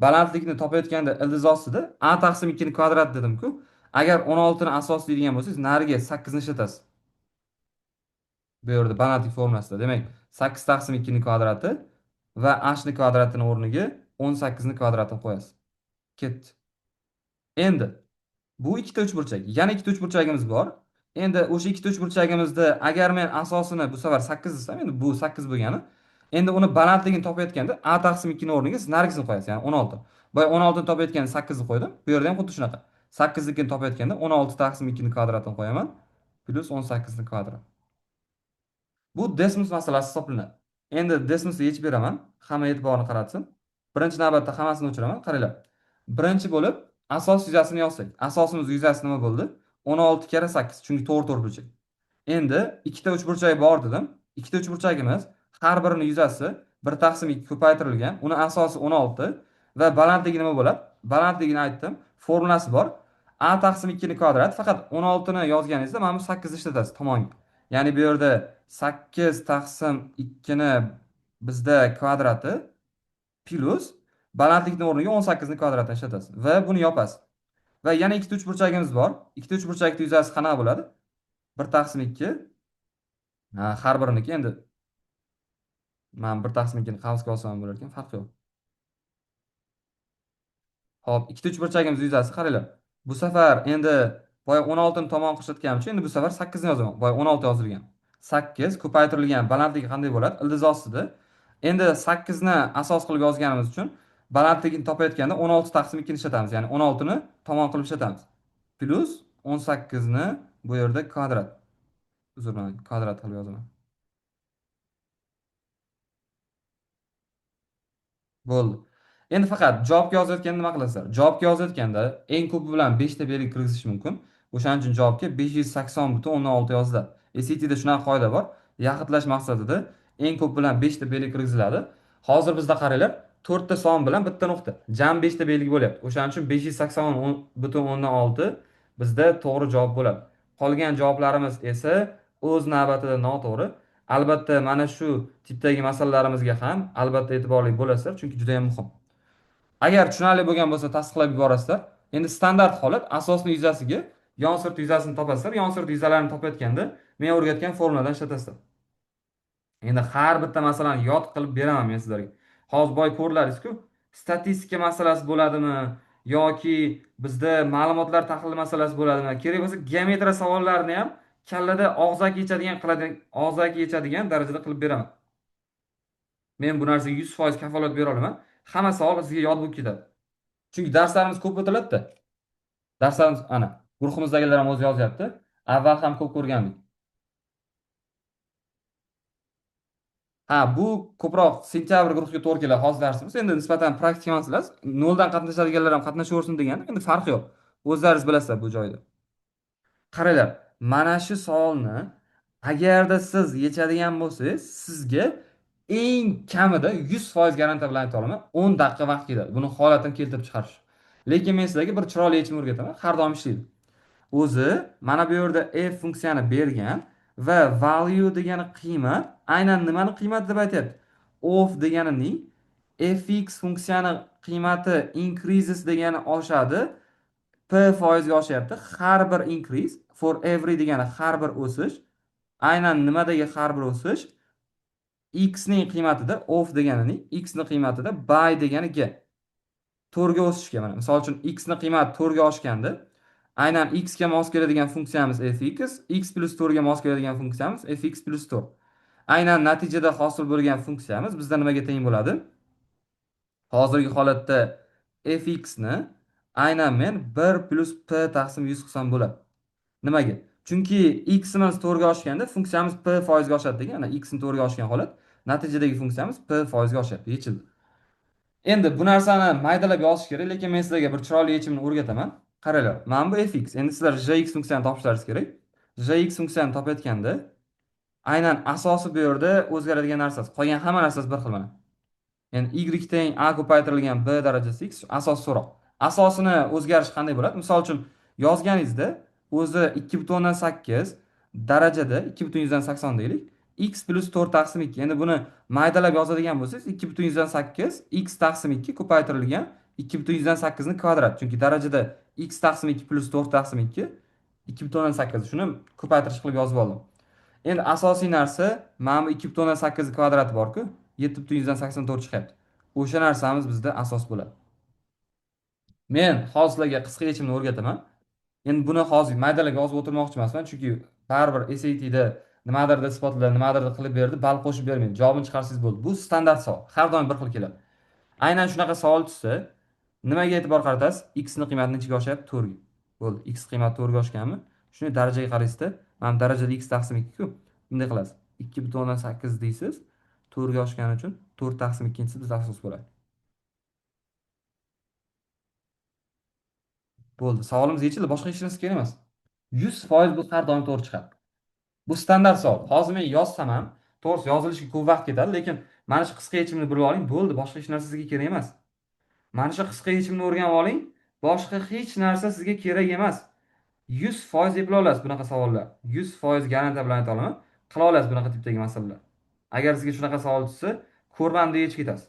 [SPEAKER 1] Balandlikni topayotganda ildiz ostida A taqsim 2 ni kvadrat dedim-ku. Agar 16 ni asos deydigan bo'lsangiz, nariga 8 ni ishlatasiz. Bu yerda balandlik formulasida. Demak, 8 taqsim 2 ni kvadrati va h ni kvadratini o'rniga 18 ni kvadratini qo'yasiz. Ketdi. Endi bu ikkita uchburchak. Yana ikkita uchburchagimiz bor. Endi o'sha ikkita uchburchagimizda agar men asosini bu safar 8 desam, endi bu 8 bo'lgani, endi uni balandligini topayotganda a taqsim 2 ni o'rniga siz narigisini qo'yasiz, ya'ni 16. Boya 16 ni topayotganda 8 ni qo'ydim. Bu yerda ham xuddi shunaqa. 8 nikini topayotganda 16 taqsim 2 ni kvadratini qo'yaman, plus 18 ni kvadrat. Bu Desmos masalasi hisoblanadi. Endi Desmosni yechib beraman. Hamma e'tiborni qaratsin. Birinchi navbatda hammasini o'chiraman. Qaranglar. Birinchi bo'lib asos yuzasini yozsak. Asosimiz yuzasi nima bo'ldi? 16 karra 8, chunki to'rt to'rtburchak. Endi ikkita uchburchak bor dedim. Ikkita uchburchagimiz har birini yuzasi 1 taqsim 2 ko'paytirilgan. Uni asosi 16 va balandligi nima bo'ladi? Balandligini aytdim. Formulasi bor. A taqsim 2 ni kvadrat. Faqat 16 ni yozganingizda mana bu 8 ni ishlatasiz tomonga. Ya'ni bu yerda 8 taqsim 2 ni bizda kvadrati plus balandlikni o'rniga 18 ni kvadratini ishlatasiz va buni yopasiz. Va yana ikkita uchburchagimiz bor. Ikkita uchburchakning yuzasi qanaqa bo'ladi? 1 taqsim 2. Ha, har biriniki endi men 1 taqsim 2 ni qavsga olsam ham bo'lar ekan, farqi yo'q. Xo'p, ikkita uchburchagimiz yuzasi qaranglar. Bu safar endi boya 16 ni tomon qilishayotganim uchun endi bu safar 8 ni yozaman. Boya 16 yozilgan. 8 ko'paytirilgan balandligi qanday bo'ladi? Ildiz ostida. Endi 8 ni asos qilib yozganimiz uchun balandligini topayotganda 16 taqsim 2 ni ishlatamiz. Ya'ni 16 ni tomon qilib ishlatamiz. Plus 18 ni bu yerda kvadrat. Uzr, mana kvadrat qilib yozaman. Bo'ldi. Endi faqat javobga yozayotganda nima qilasizlar? Javobga yozayotganda eng ko'pi bilan 5 ta belgi kirgizish mumkin. O'shaning uchun javobga 580.6 yoziladi. SATda shunaqa qoida bor. Yaxitlash maqsadida eng ko'p bilan 5 ta belgi kirgiziladi. Hozir bizda qaranglar, 4 ta son bilan bitta nuqta. Jami 5 ta belgi bo'lyapti. O'shaning uchun 580.6 bizda to'g'ri javob bo'ladi. Qolgan javoblarimiz esa o'z navbatida noto'g'ri. Albatta mana shu tipdagi masalalarimizga ham albatta e'tiborli bo'lasizlar, chunki juda ham muhim. Agar tushunarli bo'lgan bo'lsa tasdiqlab yuborasizlar. Endi standart holat asosni yuzasiga yon sirt yuzasini topasizlar. Yon sirt yuzalarini topayotganda men o'rgatgan formuladan ishlatasizlar. Endi har bitta masalani yod qilib beraman men sizlarga. Hozir boy ko'rlaringiz-ku, statistika masalasi bo'ladimi yoki bizda ma'lumotlar tahlili masalasi bo'ladimi? Kerak bo'lsa geometriya savollarini ham kallada og'zaki yechadigan qiladigan, og'zaki yechadigan darajada qilib beraman. Men bu narsaga 100% kafolat bera olaman. Hamma savol sizga yod bo'lib ketadi. Chunki darslarimiz ko'p o'tiladi-da. Darslarimiz ana guruhimizdagilar ham o'zi yozyapti. Avval ham ko'p ko'rgandik. Ha, bu ko'proq sentyabr guruhiga to'g'ri keladi hozir darsimiz. Endi nisbatan praktik masalasi. Noldan qatnashadiganlar ham qatnashaversin degani, endi farqi yo'q. O'zlaringiz bilasizlar bu joyda. Qaranglar, mana shu savolni agarda siz yechadigan bo'lsangiz, sizga eng kamida 100% garantiya bilan ayta olaman, 10 daqiqa vaqt ketadi. Buni holatini keltirib chiqarish. Lekin men sizlarga bir chiroyli yechim o'rgataman, har doim ishlaydi. O'zi mana bu yerda f funksiyani bergan va value degani qiymat, aynan nimani qiymati deb aytyapti? Of deganining fx funksiyani qiymati increases degani oshadi, p foizga oshyapti. Har bir increase, for every degani har bir o'sish, aynan nimadagi har bir o'sish? X ning qiymatida, of deganining x ning qiymatida by degani g. To'rga o'sishga mana misol uchun x ning qiymati to'rga oshganda aynan x ga mos keladigan funksiyamiz fx, x plus to'rga mos keladigan funksiyamiz fx plus 4. Aynan natijada hosil bo'lgan funksiyamiz bizda nimaga teng bo'ladi? Hozirgi holatda fx ni aynan men 1 plus p taqsim 100 qilsam bo'ladi. Nimaga? Chunki x imiz to'rga oshganda funksiyamiz p foizga oshadi degan, ana x ni to'rga oshgan holat natijadagi funksiyamiz p foizga oshyapti, yechildi. Endi bu narsani maydalab yozish kerak, lekin men sizlarga bir chiroyli yechimni o'rgataman. Qaranglar, mana bu fx. Endi sizlar gx funksiyani topishlaringiz kerak. Gx funksiyani topayotganda aynan asosi bu yerda o'zgaradigan narsasi, qolgan hamma narsasi bir xil mana. Ya'ni y teng a ko'paytirilgan b darajasi x asos so'roq. Asosini o'zgarishi qanday bo'ladi? Misol uchun yozganingizda o'zi 2.8 darajada 2.80 deylik. X plus 4 taqsim 2. Endi buni maydalab yozadigan bo'lsangiz 2.8 x taqsim 2 ko'paytirilgan 2.8 ni kvadrat. Chunki darajada x taqsim 2 plus 4 taqsim 2 2.8. Shuni ko'paytirish qilib yozib oldim. Endi asosiy narsa mana bu 2.8 kvadrati bor-ku, 7.84 chiqyapti. O'sha narsamiz bizda asos bo'ladi. Men hozir sizlarga qisqa yechimni o'rgataman. Endi buni hozir maydalab yozib o'tirmoqchi emasman, chunki baribir SATda nimadirda isbotlab, nimadirda qilib berdi, ball qo'shib bermaydi. Javobini chiqarsangiz bo'ldi. Bu standart savol. Har doim bir xil keladi. Aynan shunaqa savol tushsa, nimaga e'tibor qaratasiz? X ning qiymati nechaga oshyapti? 4 ga. Bo'ldi. X qiymati 4 ga oshganmi? Shuni darajaga qaraysizda, mana bu darajada x taqsim 2 ku. Bunday qilasiz. 2.8 deysiz. 4 ga oshgani uchun 4 taqsim 2 bizda asos bo'ladi. Bo'ldi. Savolimiz yechildi. Boshqa hech narsa kerak emas. 100% bu har doim to'g'ri chiqadi. Bu standart savol. Hozir men yozsam ham, to'g'risi yozilishiga ko'p vaqt ketadi, lekin mana shu qisqa yechimni bilib oling, bo'ldi, boshqa hech narsa sizga kerak emas. Mana shu qisqa yechimni o'rganib oling, boshqa hech narsa sizga kerak emas. 100% eplay olasiz bunaqa savollar. 100% garantiya bilan ayta olaman, qila olasiz bunaqa tipdagi masalalar. Agar sizga shunaqa savol tushsa, ko'rmam deb yechib ketasiz.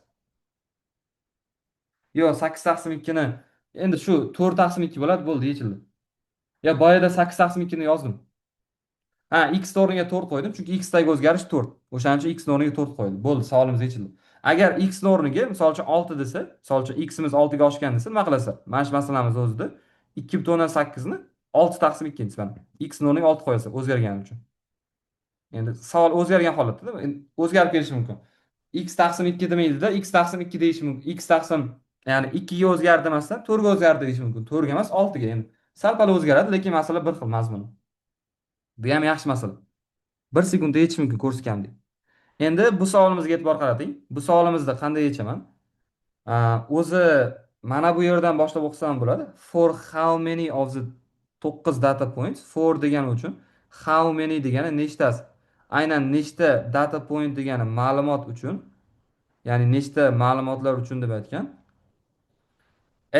[SPEAKER 1] Yo'q, 8 taqsim 2 ni endi shu 4 taqsim 2 bo'ladi, bo'ldi, yechildi. Ya boyada 8 taqsim 2 ni yozdim. Ha, x o'rniga 4 qo'ydim, chunki x dagi o'zgarish 4. O'shaning uchun x o'rniga 4 qo'ydim. Bo'ldi, savolimiz yechildi. Agar x ni o'rniga misol uchun 6 desa, misol uchun ximiz 6 ga oshgan desa, nima qilasizlar? Mana shu masalamiz o'zida 2.8 ni 6 taqsim 2 mana. X ni o'rniga 6 qo'yasizlar o'zgargani uchun. Endi savol o'zgargan holatda, endi o'zgarib kelishi mumkin. X taqsim 2 demaydi-da, x taqsim 2 deyishi mumkin. X taqsim, ya'ni 2 ga o'zgardi demasdan 4 ga o'zgardi deyishi mumkin. 4 ga emas, 6 ga. Endi sal-pal o'zgaradi, lekin masala bir xil mazmuni. Bu ham yaxshi masala. 1 sekundda yechish mumkin ko'rsatgandek. Endi bu savolimizga e'tibor qarating. Bu savolimizda qanday yechaman? O'zi mana bu yerdan boshlab o'qisam bo'ladi. For how many of the 9 data points? For degani uchun how many degani nechtasi? Aynan nechta data point degani ma'lumot uchun, ya'ni nechta ma'lumotlar uchun deb aytgan.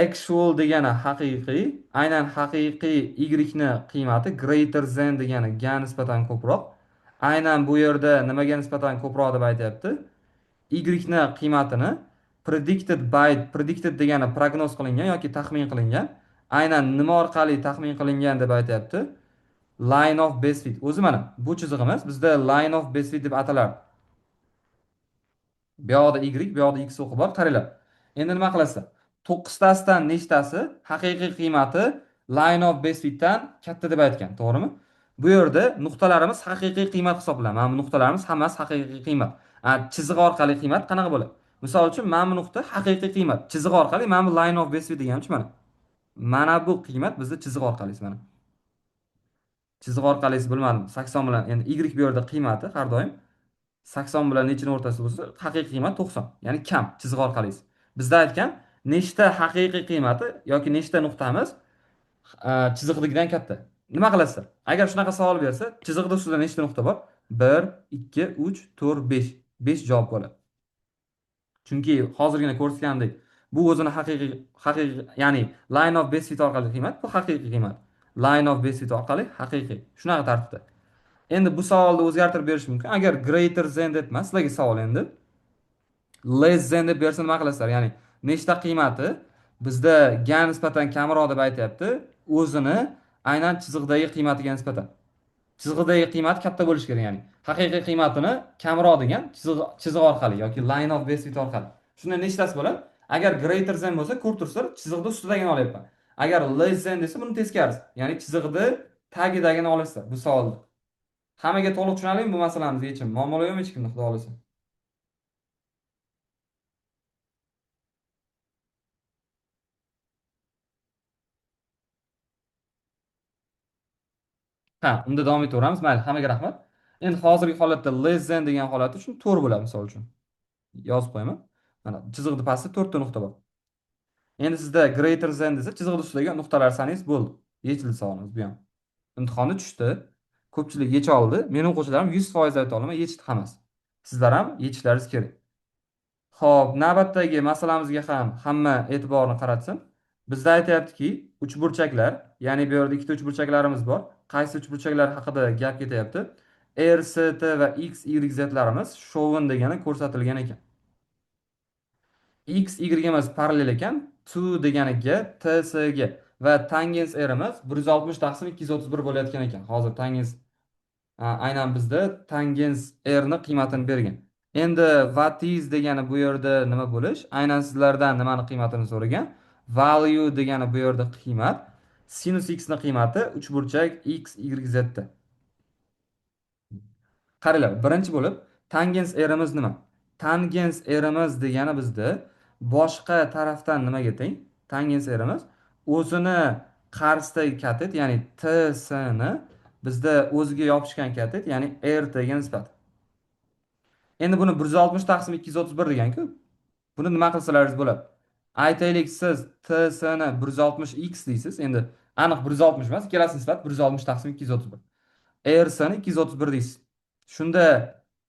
[SPEAKER 1] Actual degani haqiqiy, aynan haqiqiy y ni qiymati greater than degani ga nisbatan ko'proq. Aynan bu yerda nimaga nisbatan ko'proq deb aytyapti? Y ni qiymatini predicted by, predicted degani prognoz qilingan yoki taxmin qilingan. Aynan nima orqali taxmin qilingan deb aytyapti? Line of best fit. O'zi mana bu chizig'imiz bizda line of best fit deb atalardi. Bu yoqda y, bu yoqda x o'qi bor, qaranglar. Endi nima qilasizlar? 9 tasidan nechtasi haqiqiy qiymati line of best fitdan katta deb aytgan, to'g'rimi? Bu yerda nuqtalarimiz haqiqiy qiymat hisoblanadi. Mana bu nuqtalarimiz hammasi haqiqiy qiymat. Chiziq orqali qiymat qanaqa bo'ladi? Misol uchun mana bu nuqta haqiqiy qiymat. Chiziq orqali mana bu line of best fit deganimcha mana. Mana bu qiymat bizda chiziq orqali mana. Chiziq orqali bilmadim, 80 bilan, endi y bu yerda qiymati har doim 80 bilan nechini o'rtasida bo'lsa, haqiqiy qiymat 90, ya'ni kam chiziq orqali. Bizda aytgan nechta haqiqiy qiymati yoki nechta nuqtamiz chiziqdagidan katta. Nima qilasizlar? Agar shunaqa savol bersa, chiziqda ustida nechta nuqta bor? 1, 2, 3, 4, 5. 5 javob bo'ladi. Chunki hozirgina ko'rsatgandek, bu o'zini haqiqiy, ya'ni line of best fit orqali qiymat, bu haqiqiy qiymat. Line of best fit orqali haqiqiy. Shunaqa tartibda. Endi bu savolni o'zgartirib berish mumkin. Agar greater than deb emas, sizlarga savol endi. Less than deb bersa nima qilasizlar? Ya'ni nechta qiymati bizda ga nisbatan kamroq deb aytyapti, o'zini aynan chiziqdagi qiymatiga nisbatan. Chiziqdagi qiymat katta bo'lishi kerak, ya'ni haqiqiy qiymatini kamroq degan chiziq orqali yoki line of best fit orqali. Shunda nechtasi bo'ladi? Agar greater than bo'lsa, ko'rib turibsizlar, chiziqni ustidagini olyapman. Agar less than desa, buni teskarisi, ya'ni chiziqni tagidagini olasizlar bu savolda. Hammaga to'liq tushunarlimi bu masalamiz yechim? Muammolar yo'qmi hech kimda, xudo xolasa? Ha, unda davom etaveramiz. Mayli, hammaga rahmat. Endi hozirgi holatda less than degan holat uchun 4 bo'ladi, misol uchun. Yozib qo'yaman. Mana chiziqni pastida 4 ta nuqta bor. Endi sizda greater than desa, chiziqni ustidagi nuqtalar sanaysiz, bo'ldi. Yechildi savolimiz bu ham. Imtihonda tushdi. Ko'pchilik yecha oldi. Meni o'quvchilarim 100% ayta olaman, yechdi hammasi. Sizlar ham yechishlaringiz kerak. Xo'p, navbatdagi masalamizga ham hamma e'tiborni qaratsin. Bizda aytayaptiki, uchburchaklar, ya'ni bu yerda ikkita uchburchaklarimiz bor. Qaysi uchburchaklar haqida gap ketyapti? R, S, T va X, Y, Zlarimiz shown degani ko'rsatilgan ekan. X, Y emas parallel ekan, to deganiga T, S ga va tangens Rimiz 160 taqsim 231 bo'layotgan ekan. Hozir tangens aynan bizda tangens R ni qiymatini bergan. Endi what is degani bu yerda nima bo'lish? Aynan sizlardan nimani qiymatini so'ragan? Value degani bu yerda qiymat. Sinus x ni qiymati uchburchak x, y, z da. Qaranglar, birinchi bo'lib tangens Rimiz nima? Tangens Rimiz degani bizda boshqa tarafdan nimaga teng? Tangens Rimiz o'zini qarshisidagi katet, ya'ni T S ni bizda o'ziga yopishgan katet, ya'ni R T ga nisbat. Endi buni 160 taqsim 231 degan-ku. Buni nima qilsalaringiz bo'ladi? Aytaylik, siz T S ni 160 x deysiz. Endi aniq 160 emas, ikkalasi nisbat 160 taqsim 231. R S ni 231 deysiz. Shunda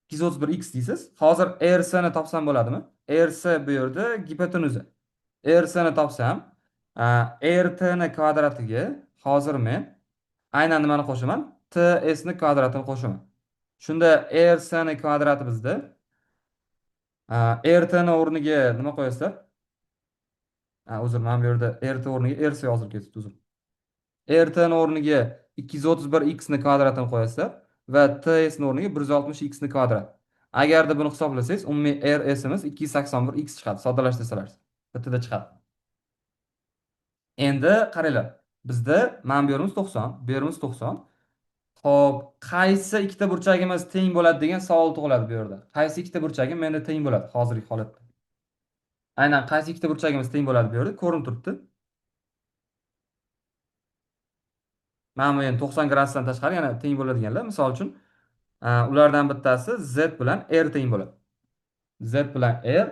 [SPEAKER 1] 231 x deysiz. Hozir R S ni topsam bo'ladimi? R S bu yerda gipotenuza. R S ni topsam, R T ni kvadratiga hozir men aynan nimani qo'shaman? T S ni kvadratini qo'shaman. Shunda R S ni kvadrati bizda R T ni o'rniga nima qo'yasizlar? Uzr, mana bu yerda R T o'rniga R S yozilib ketibdi, uzr. R T ni o'rniga 231 x ni kvadratini qo'yasizlar va T S ni o'rniga 160 x ni kvadrat. Agarda buni hisoblasangiz, umumiy RSimiz 281x chiqadi. Soddalashtirsalar, bittada chiqadi. Endi qaranglar, bizda mana bu yerimiz 90, bu yerimiz 90. Xo'p, qaysi ikkita burchagimiz teng bo'ladi degan savol tug'iladi bu yerda. Qaysi ikkita burchagim menda teng bo'ladi hozirgi holatda? Aynan qaysi ikkita burchagimiz teng bo'ladi bu yerda? Ko'rinib turibdi. Mana bu endi 90 gradusdan tashqari yana teng bo'ladiganlar, misol uchun, ulardan bittasi Z bilan R teng bo'ladi. Z bilan R,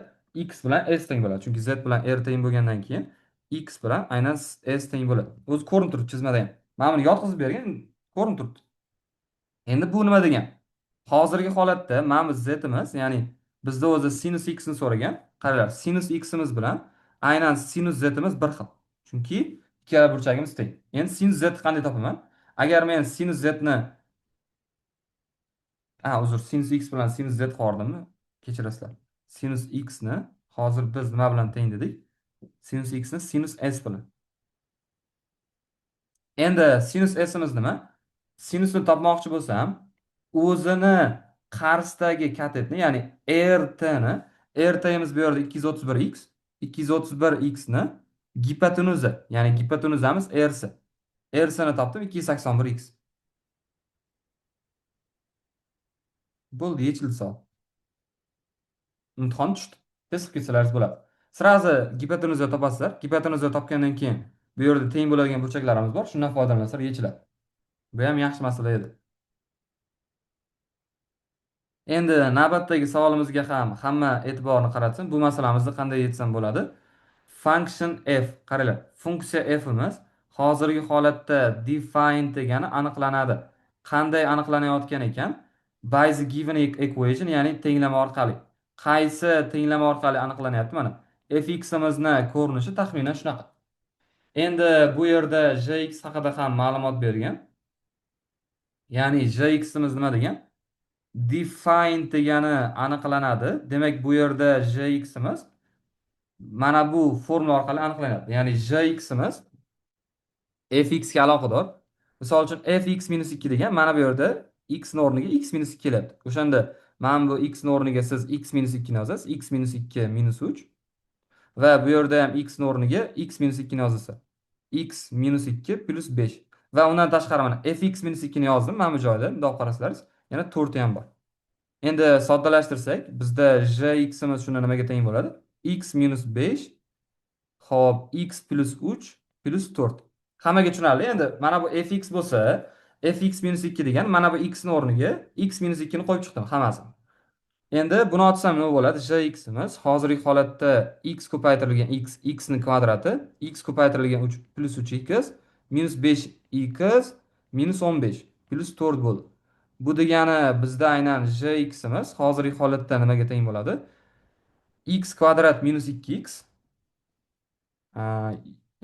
[SPEAKER 1] X bilan S teng bo'ladi. Chunki Z bilan R teng bo'lgandan keyin X bilan aynan S teng bo'ladi. O'zi ko'rinib turibdi chizmada ham. Mana buni yotqizib bergan, ko'rinib turibdi. Endi bu nima degan? Hozirgi holatda mana bu Zimiz, ya'ni bizda o'zi sinus x ni so'ragan. Qaranglar, sinus ximiz bilan aynan sinus zimiz bir xil. Chunki ikkala burchagimiz teng. Endi sinus z qanday topaman? Agar men sinus z ni uzr, sinus x bilan sinus z qordimmi? Kechirasizlar. Sinus x ni hozir biz nima bilan teng dedik? Sinus x ni sinus s bilan. Endi sinus s'imiz nima? Sinusni topmoqchi bo'lsam, o'zini qarshisidagi katetni, ya'ni RT ni, RTimiz bu yerda 231x, 231x ni gipotenuza, ya'ni gipotenuzamiz RC. RC ni topdim 281x. Bo'ldi, yechildi savol. Imtihon tushdi. Tez qilib ketsalaringiz bo'ladi. Sразу gipotenuza topasizlar. Gipotenuza topgandan keyin bu yerda teng bo'ladigan burchaklarimiz bor. Shundan foydalanasizlar, yechiladi. Bu ham yaxshi masala edi. Endi navbatdagi savolimizga ham hamma e'tiborni qaratsin. Bu masalamizni qanday yechsam bo'ladi? Function f, qaranglar, funksiya f'imiz hozirgi holatda defined degani aniqlanadi. Qanday aniqlanayotgan ekan? By the given equation, ya'ni tenglama orqali. Qaysi tenglama orqali aniqlanyapti mana? Fx'imizni ko'rinishi taxminan shunaqa. Endi bu yerda gx haqida ham ma'lumot bergan. Ya'ni gx'imiz nima degan? Defined degani aniqlanadi. Demak, bu yerda gx'imiz mana bu formula orqali aniqlanadi. Ya'ni gx'imiz fx ga aloqador. Misol uchun fx minus 2 degan mana bu yerda x ni o'rniga x minus 2 kelyapti. O'shanda mana bu x ni o'rniga siz x minus 2 ni yozasiz. X minus 2 minus 3 va bu yerda ham x ni o'rniga x minus 2 ni yozasiz. X minus 2 plus 5. Va undan tashqari mana fx minus 2 ni yozdim mana bu joyda. Bundoq qarasalaringiz, yana 4 ham bor. Endi soddalashtirsak, bizda gx'imiz shunda nimaga teng bo'ladi? X minus 5, xo'p, x plus 3 plus 4. Hammaga tushunarli. Endi mana bu fx bo'lsa, fx minus 2 degan mana bu x ni o'rniga x minus 2 ni qo'yib chiqdim hammasini. Endi buni otsam nima bo'ladi? Gx'imiz hozirgi holatda x ko'paytirilgan x, x ni kvadrati, x ko'paytirilgan 3 plus 3x minus 5x minus 15 plus 4 bo'ldi. Bu degani bizda aynan gx'imiz hozirgi holatda nimaga teng bo'ladi? X kvadrat minus 2x.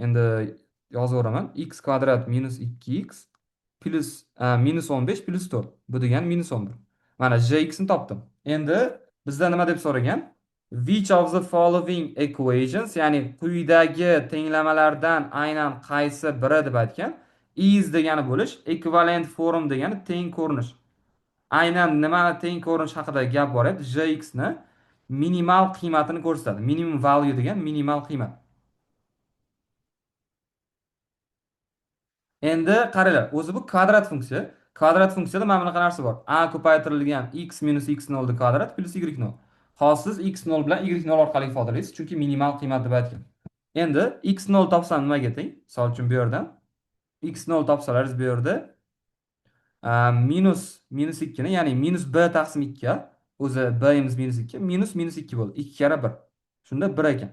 [SPEAKER 1] Endi yozaveraman. X kvadrat minus 2x plus minus 15 plus 4. Bu degani minus 11. Mana gx ni topdim. Endi bizda nima deb so'ragan? Which of the following equations, ya'ni quyidagi tenglamalardan aynan qaysi biri deb aytgan. Is degani bo'lish, equivalent form degani teng ko'rinish. Aynan nimani teng ko'rinish haqida gap boryapti? Gx ni minimal qiymatini ko'rsatadi. Minimum value degan minimal qiymat. Endi qaranglar, o'zi bu kvadrat funksiya. Kvadrat funksiyada mana bunaqa narsa bor. A ko'paytirilgan x minus x nol kvadrat plus y nol. Hozir siz x nol bilan y nol orqali ifodalaysiz, chunki minimal qiymat deb aytgan. Endi x nol topsam nimaga teng? Misol uchun bu yerdan x nol topsalaringiz bu yerda minus minus 2 ni, ya'ni minus b taqsim 2, o'zi b'imiz minus 2, minus minus 2 bo'ldi. 2 karra 1. Shunda 1 ekan.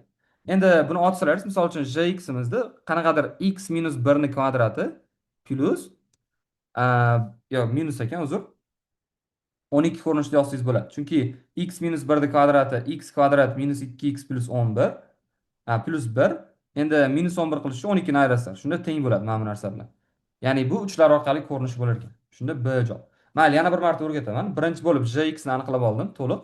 [SPEAKER 1] Endi buni ochsalaringiz, misol uchun gximizda qanaqadir x minus 1 ni kvadrati plus yo'q, minus ekan, uzr. 12 ko'rinishida yozsangiz bo'ladi. Chunki x minus 1 ni kvadrati x kvadrat minus 2x plus 11, plus 1. Endi minus 11 qilish uchun 12 ni ayirasizlar. Shunda teng bo'ladi mana bu narsa bilan. Ya'ni bu uchlar orqali ko'rinish bo'lar ekan. Shunda B javob. Mayli, yana bir marta o'rgataman. Birinchi bo'lib gx ni aniqlab oldim to'liq.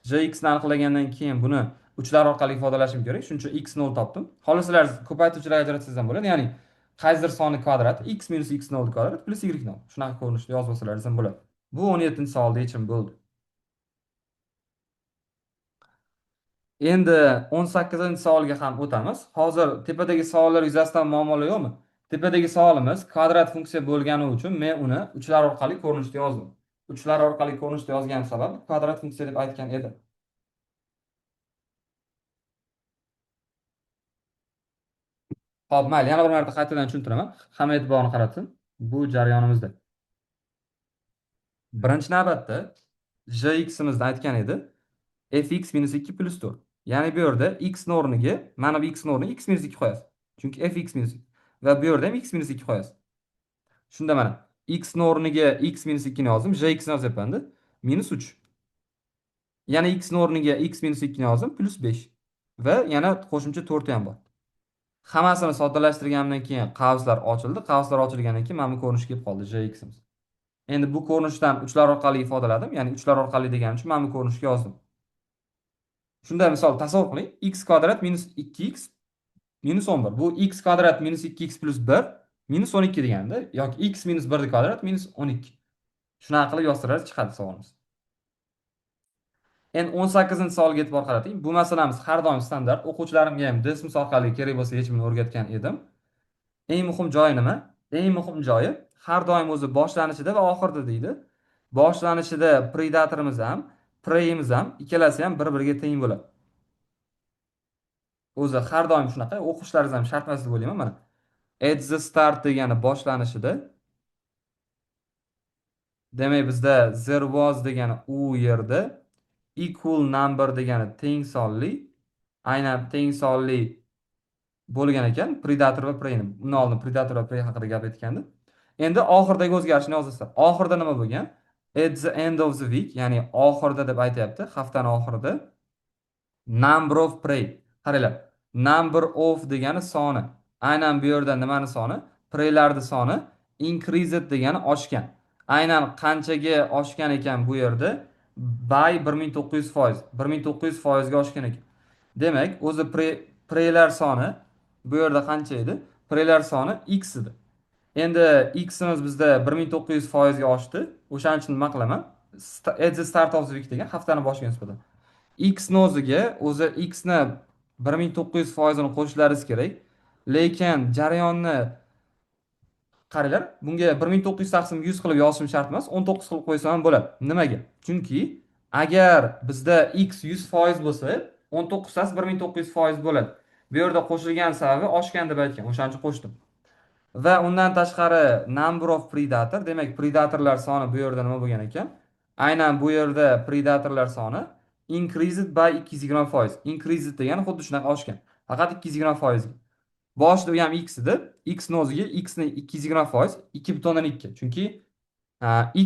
[SPEAKER 1] Gx ni aniqlagandan keyin buni uchlar orqali ifodalashim kerak. Shuning uchun x nol topdim. Xohlasalar ko'paytiruvchilarga ajratsangiz ham bo'ladi. Ya'ni qaysidir sonni kvadrati x minus x nol kvadrat plus y nol. Shunaqa ko'rinishda yozib olsalaringiz ham bo'ladi. Bu 17-savolda yechim bo'ldi. Endi 18-savolga ham o'tamiz. Hozir tepadagi savollar yuzasidan muammolar yo'qmi? Tepadagi savolimiz kvadrat funksiya bo'lgani uchun men uni uchlar orqali ko'rinishda yozdim. Uchlar orqali ko'rinishda yozganim sabab kvadrat funksiya deb aytgan edim. Xo'p, mayli, yana bir marta qaytadan tushuntiraman. Hamma e'tiborini qaratsin bu jarayonimizda. Birinchi navbatda gx'imizni aytgan edi. Fx minus 2 plus 4. Ya'ni bu yerda x ni o'rniga, mana bu x ni o'rniga x minus 2 qo'yasiz. Chunki fx minus 2 va bu yerda ham x minus 2 qo'yasiz. Shunda mana x ni o'rniga x minus 2 ni yozdim, gx ni yozyapman-da. Minus 3. Yana x ni o'rniga x minus 2 ni yozdim, plus 5. Va yana qo'shimcha 4 ham bor. Hammasini soddalashtirganimdan keyin qavslar ochildi. Qavslar ochilgandan keyin mana bu ko'rinish kelib qoldi gx'imiz. Endi bu ko'rinishdan uchlar orqali ifodaladim. Ya'ni uchlar orqali deganim uchun mana bu ko'rinishga yozdim. Shunda misol tasavvur qiling, x kvadrat minus 2x minus 11. Bu x kvadrat minus 2x plus 1 minus 12 deganda yoki x minus 1 kvadrat minus 12. Shunaqa qilib yoztiradi, chiqadi savolimiz. Endi 18-savolga e'tibor qarating. Bu masalamiz har doim standart. O'quvchilarimga ham Desmos orqali kerak bo'lsa yechimini o'rgatgan edim. Eng muhim joyi nima? Eng muhim joyi har doim o'zi boshlanishida va oxirida deydi. Boshlanishida predatorimiz ham, preyimiz ham ikkalasi ham bir-biriga teng bo'ladi. O'zi har doim shunaqa, o'qishlaringiz ham shart emas deb o'ylayman mana. At the start degani boshlanishida. Demak, bizda there was degani u yerda, equal number degani teng sonli, aynan teng sonli bo'lgan ekan predator va preyni. Bundan oldin predator va prey haqida gap aytgandim. Endi oxiridagi o'zgarishni yozasizlar. Oxirida nima bo'lgan? At the end of the week, ya'ni oxirida deb aytayapti, haftani oxirida. Number of prey. Qaranglar, number of degani soni. Aynan bu yerda nimani soni? Preylarning soni increased degani oshgan. Aynan qanchaga oshgan ekan bu yerda? By 1900%. 1900% ga oshgan ekan. Demak, o'zi preylar soni bu yerda qancha edi? Preylar soni x edi. Endi x'imiz bizda 1900% ga oshdi. O'shaning uchun nima qilaman? At the start of the week degan haftani boshiga nisbatan. X ni o'ziga, o'zi x ni 1900% ni qo'shishlaringiz kerak. Lekin jarayonni qaranglar, bunga 1900 taqsim 100 qilib yozishim shart emas, 19 qilib qo'ysam ham bo'ladi. Nimaga? Chunki agar bizda x 100% bo'lsa, 19 tasi 1900% bo'ladi. Bu yerda qo'shilgan sababi oshgan deb aytgan, o'shaning uchun qo'shdim. Va undan tashqari number of predator, demak predatorlar soni bu yerda nima bo'lgan ekan? Aynan bu yerda predatorlar soni increased by 220%. Increased degani xuddi shunaqa oshgan. Faqat 220%. Boshida u ham x edi. X ni o'ziga x ni 220%, 2.2. Chunki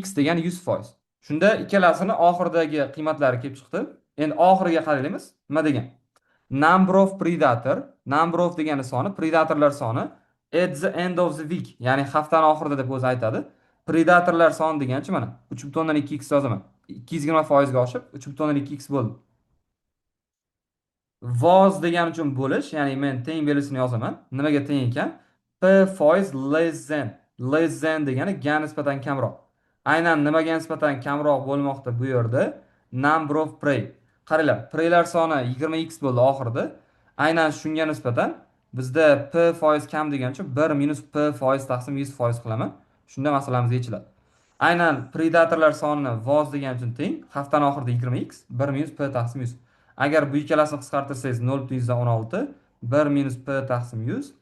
[SPEAKER 1] x degani 100%. Shunda ikkalasini oxiridagi qiymatlari kelib chiqdi. Endi oxiriga qaraymiz. Nima degan? Number of predator, number of degani soni, predatorlar soni at the end of the week, ya'ni haftani oxirida deb o'zi aytadi. Predatorlar soni deganchi mana 3.2x yozaman. 220% ga oshib 3.2x bo'ldi. Was degani uchun bo'lish, ya'ni men teng belgisini yozaman. Nimaga teng ekan? P foiz less than. Less than degani ga nisbatan kamroq. Aynan nimaga nisbatan kamroq bo'lmoqda bu yerda? Number of prey. Qaranglar, preylar soni 20x bo'ldi oxirida. Aynan shunga nisbatan bizda p foiz kam degani uchun 1 minus p foiz taqsim 100% qilaman. Shunda masalamiz yechiladi. Aynan predatorlar sonini was degani uchun teng, haftani oxirida 20x 1 minus p taqsim 100. Agar bu ikkalasini qisqartirsangiz 0.16, 1 minus p taqsim 100.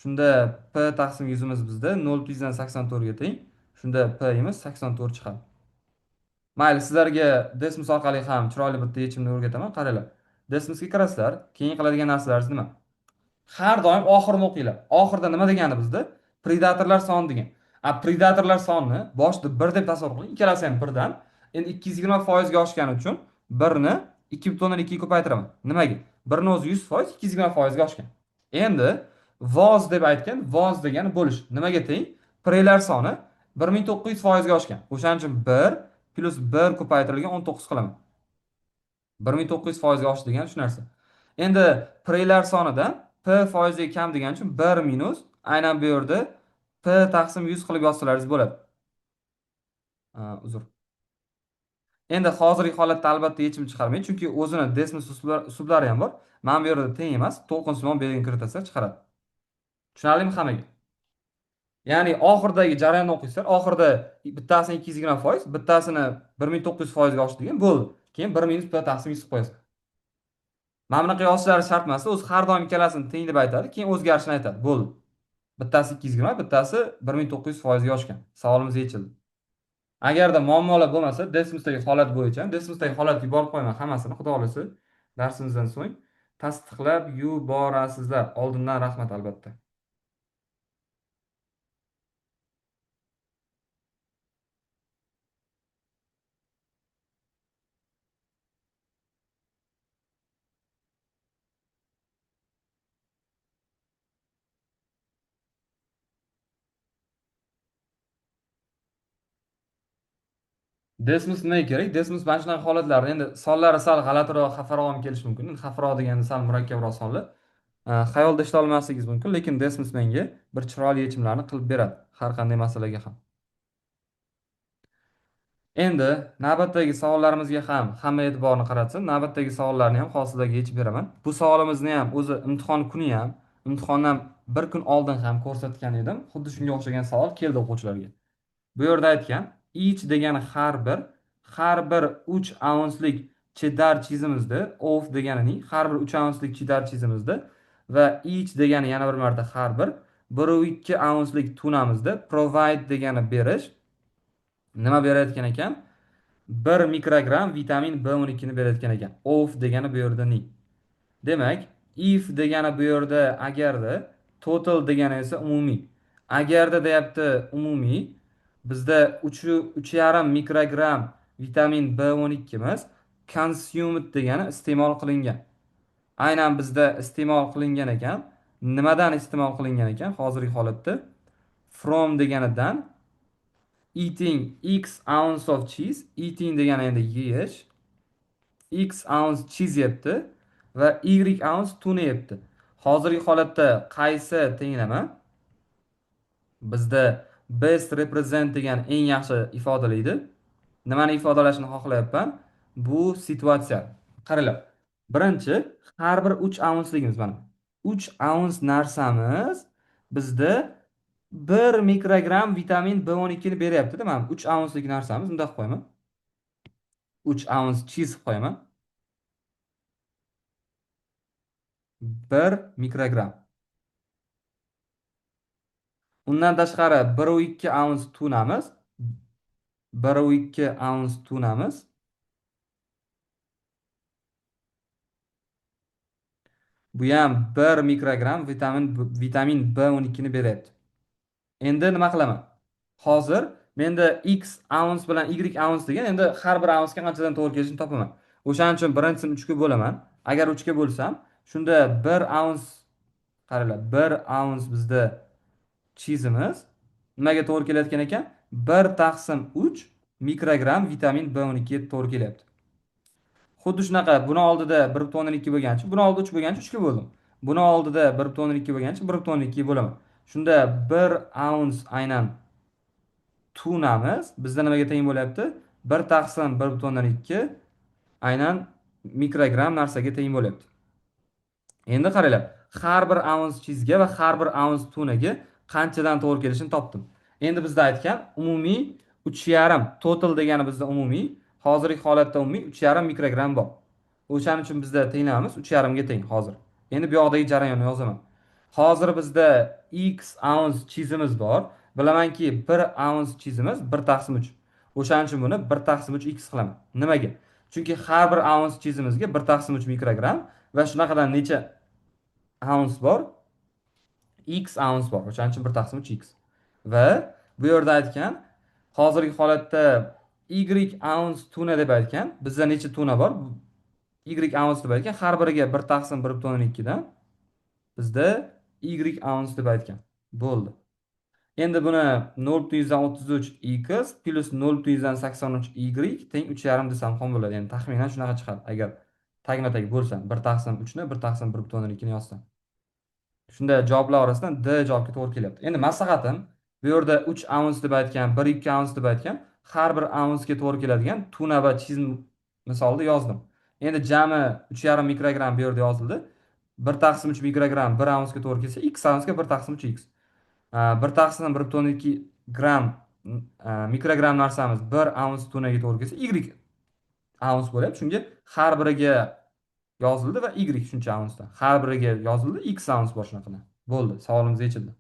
[SPEAKER 1] Shunda p taqsim 100imiz bizda 0.84 ga teng. Shunda p-imiz 84 chiqadi. Mayli, sizlarga Desmos orqali ham chiroyli bitta yechimni o'rgataman. Qaranglar. Desmosga kirasizlar, keyin qiladigan narsalaringiz nima? Har doim oxirini o'qinglar. Oxirida nima degani bizda? Predatorlar soni degan. Predatorlar sonini boshida 1 deb tasavvur qiling. Ikkalasi ham 1dan. Endi 220% ga oshgani uchun 1 ni 2.2 ga ko'paytiraman. Nimaga? 1 ni o'zi 100%, 220% ga oshgan. Endi was deb aytgan, was degani bo'lish. Nimaga teng? Preylar soni 1900% ga oshgan. O'shaning uchun 1 plus 1 ko'paytirilgan 19 qilaman. 1900% ga oshdi degani shu narsa. Endi preylar sonidan p foizga kam degani uchun 1 minus aynan bu yerda p taqsim 100 qilib yozsalaringiz bo'ladi. Uzr. Endi hozirgi holatda albatta yechim chiqarmaydi, chunki o'zini Desmos uslublari ham bor. Mana bu yerda teng emas, to'lqinsimon belgini kiritilsa chiqaradi. Tushunarlimi hammaga? Ya'ni oxiridagi jarayonni o'qiysizlar, oxirida bittasini 220%, bittasini 1900% ga oshdi degan bo'ldi. Keyin 1 minus p taqsim x qilib qo'yasiz. Mana bunaqa yozishlari shart emas, o'zi har doim ikkalasini teng deb aytadi, keyin o'zgarishini aytadi. Bo'ldi. Bittasi 220, bittasi 1900% ga oshgan. Savolimiz yechildi. Agarda muammolar bo'lmasa, Desmosdagi holat bo'yicha, Desmosdagi holatga yuborib qo'yaman hammasini, xudo xolasa, darsimizdan so'ng tasdiqlab yuborasizlar. Oldindan rahmat albatta. Desmos nimaga kerak? Desmos mana shunaqa holatlarda, endi sonlari sal g'alatiroq, xafaroq ham kelishi mumkin. Endi xafaroq deganda sal murakkabroq sonlar. Xayolda ishlay olmasligingiz mumkin, lekin Desmos menga bir chiroyli yechimlarni qilib beradi har qanday masalaga ham. Endi navbatdagi savollarimizga ham hamma e'tiborni qaratsin. Navbatdagi savollarni ham hozir sizlarga yechib beraman. Bu savolimizni ham o'zi imtihon kuni ham, imtihondan bir kun oldin ham ko'rsatgan edim. Xuddi shunga o'xshagan savol keldi o'quvchilarga. Bu yerda aytgan each degani har bir 3 aunslik cheddar chizimizda, of deganining har bir 3 aunslik cheddar chizimizda va each degani yana bir marta har bir 1.2 aunslik tunamizda, provide degani berish, nima berayotgan ekan? 1 mikrogramm vitamin B12 ni berayotgan ekan. Of degani bu yerda ning. Demak, if degani bu yerda agarda, total degani esa umumiy. Agarda deyapti umumiy, bizda uch yarim mikrogramm vitamin B12 imiz consumed degani iste'mol qilingan. Aynan bizda iste'mol qilingan ekan. Nimadan iste'mol qilingan ekan? Hozirgi holatda from deganidan eating x ounce of cheese, eating degani endi yeyish, x ounce cheese yebdi va y ounce tuna yebdi. Hozirgi holatda qaysi tenglama bizda best represent degan eng yaxshi ifodalaydi? Nimani ifodalashini xohlayapman? Bu situatsiya. Qaranglar. Birinchi, har bir 3 aunsligimiz mana. 3 auns narsamiz bizda 1 mikrogramm vitamin B12 ni beryapti-da. Mana 3 aunslik narsamiz, bunday qilib qo'yaman. 3 auns cheese qilib qo'yaman. 1 mikrogramm. Undan tashqari 1.2 auns tunamiz. 1.2 auns tunamiz. Bu ham 1 mikrogramm vitamin B12 ni beryapti. Endi nima qilaman? Hozir menda x auns bilan y auns degan, endi har bir aunsga qanchadan to'g'ri kelishini topaman. O'shaning uchun birinchisini 3 ga bo'laman. Agar 3 ga bo'lsam, shunda 1 auns, qaranglar, 1 auns bizda cheese'imiz nimaga to'g'ri kelayotgan ekan? 1 taqsim 3 mikrogramm vitamin B12 ga to'g'ri kelyapti. Xuddi shunaqa buni oldida bir butun o'ndan ikki bo'lgancha, buni oldida 3 bo'lgancha 3 ga bo'ldim. Buni oldida bir butun o'ndan ikki bo'lgancha bir butun o'ndan ikki bo'laman. Shunda 1 auns aynan tunamiz bizda nimaga teng bo'lyapti? 1 taqsim bir butun o'ndan ikki aynan mikrogramm narsaga teng bo'lyapti. Endi qaranglar, har bir auns cheese'ga va har bir auns tunaga qanchadan to'g'ri kelishini topdim. Endi bizda aytgan umumiy uch yarim, total degani bizda umumiy, hozirgi holatda umumiy uch yarim mikrogramm bor. O'shaning uchun bizda tenglamamiz uch yarimga teng hozir. Endi bu yoqdagi jarayonni yozaman. Hozir bizda x auns cheese'imiz bor. Bilamanki 1 auns cheese'imiz 1 taqsim 3. O'shaning uchun buni 1 taqsim 3 x qilaman. Nimaga? Chunki har bir auns cheese'imizga 1 taqsim 3 mikrogramm va shunaqadan necha auns bor? X auns bor. O'shaning uchun 1 taqsim 3 x. Va bu yerda aytgan hozirgi holatda y auns tuna deb aytgan. Bizda necha tuna bor? Y auns deb aytgan. Har biriga 1 taqsim bir butun o'ndan ikkidan bizda y auns deb aytgan. Bo'ldi. Endi buni nol butun yuzdan o'ttiz uch x plus nol butun yuzdan sakson uch y teng uch yarim desam ham bo'ladi. Endi taxminan shunaqa chiqadi. Agar tagma-tag bo'lsam 1 taqsim 3 ni 1 taqsim bir butun o'ndan ikkini yozsam. Shunda javoblar orasidan D javobga to'g'ri kelyapti. Endi maslahatim bu yerda 3 auns deb aytgan, 1 2 auns deb aytgan, Har bir ounsga to'g'ri keladigan tuna va chiz misolida yozdim. Endi jami 3,5 mikrogramm bu yerda yozildi. 1 taqsim 3 mikrogramm 1 ounsga to'g'ri kelsa, x ounsga 1 taqsim 3 x. 1 taqsim 1,2 gramm mikrogramm narsamiz 1 ouns tunaga to'g'ri kelsa, y ouns bo'lyapti. Shunga har biriga yozildi va y shuncha ounsda. Har biriga yozildi, x ouns bor shunaqada. Bo'ldi, savolimiz yechildi.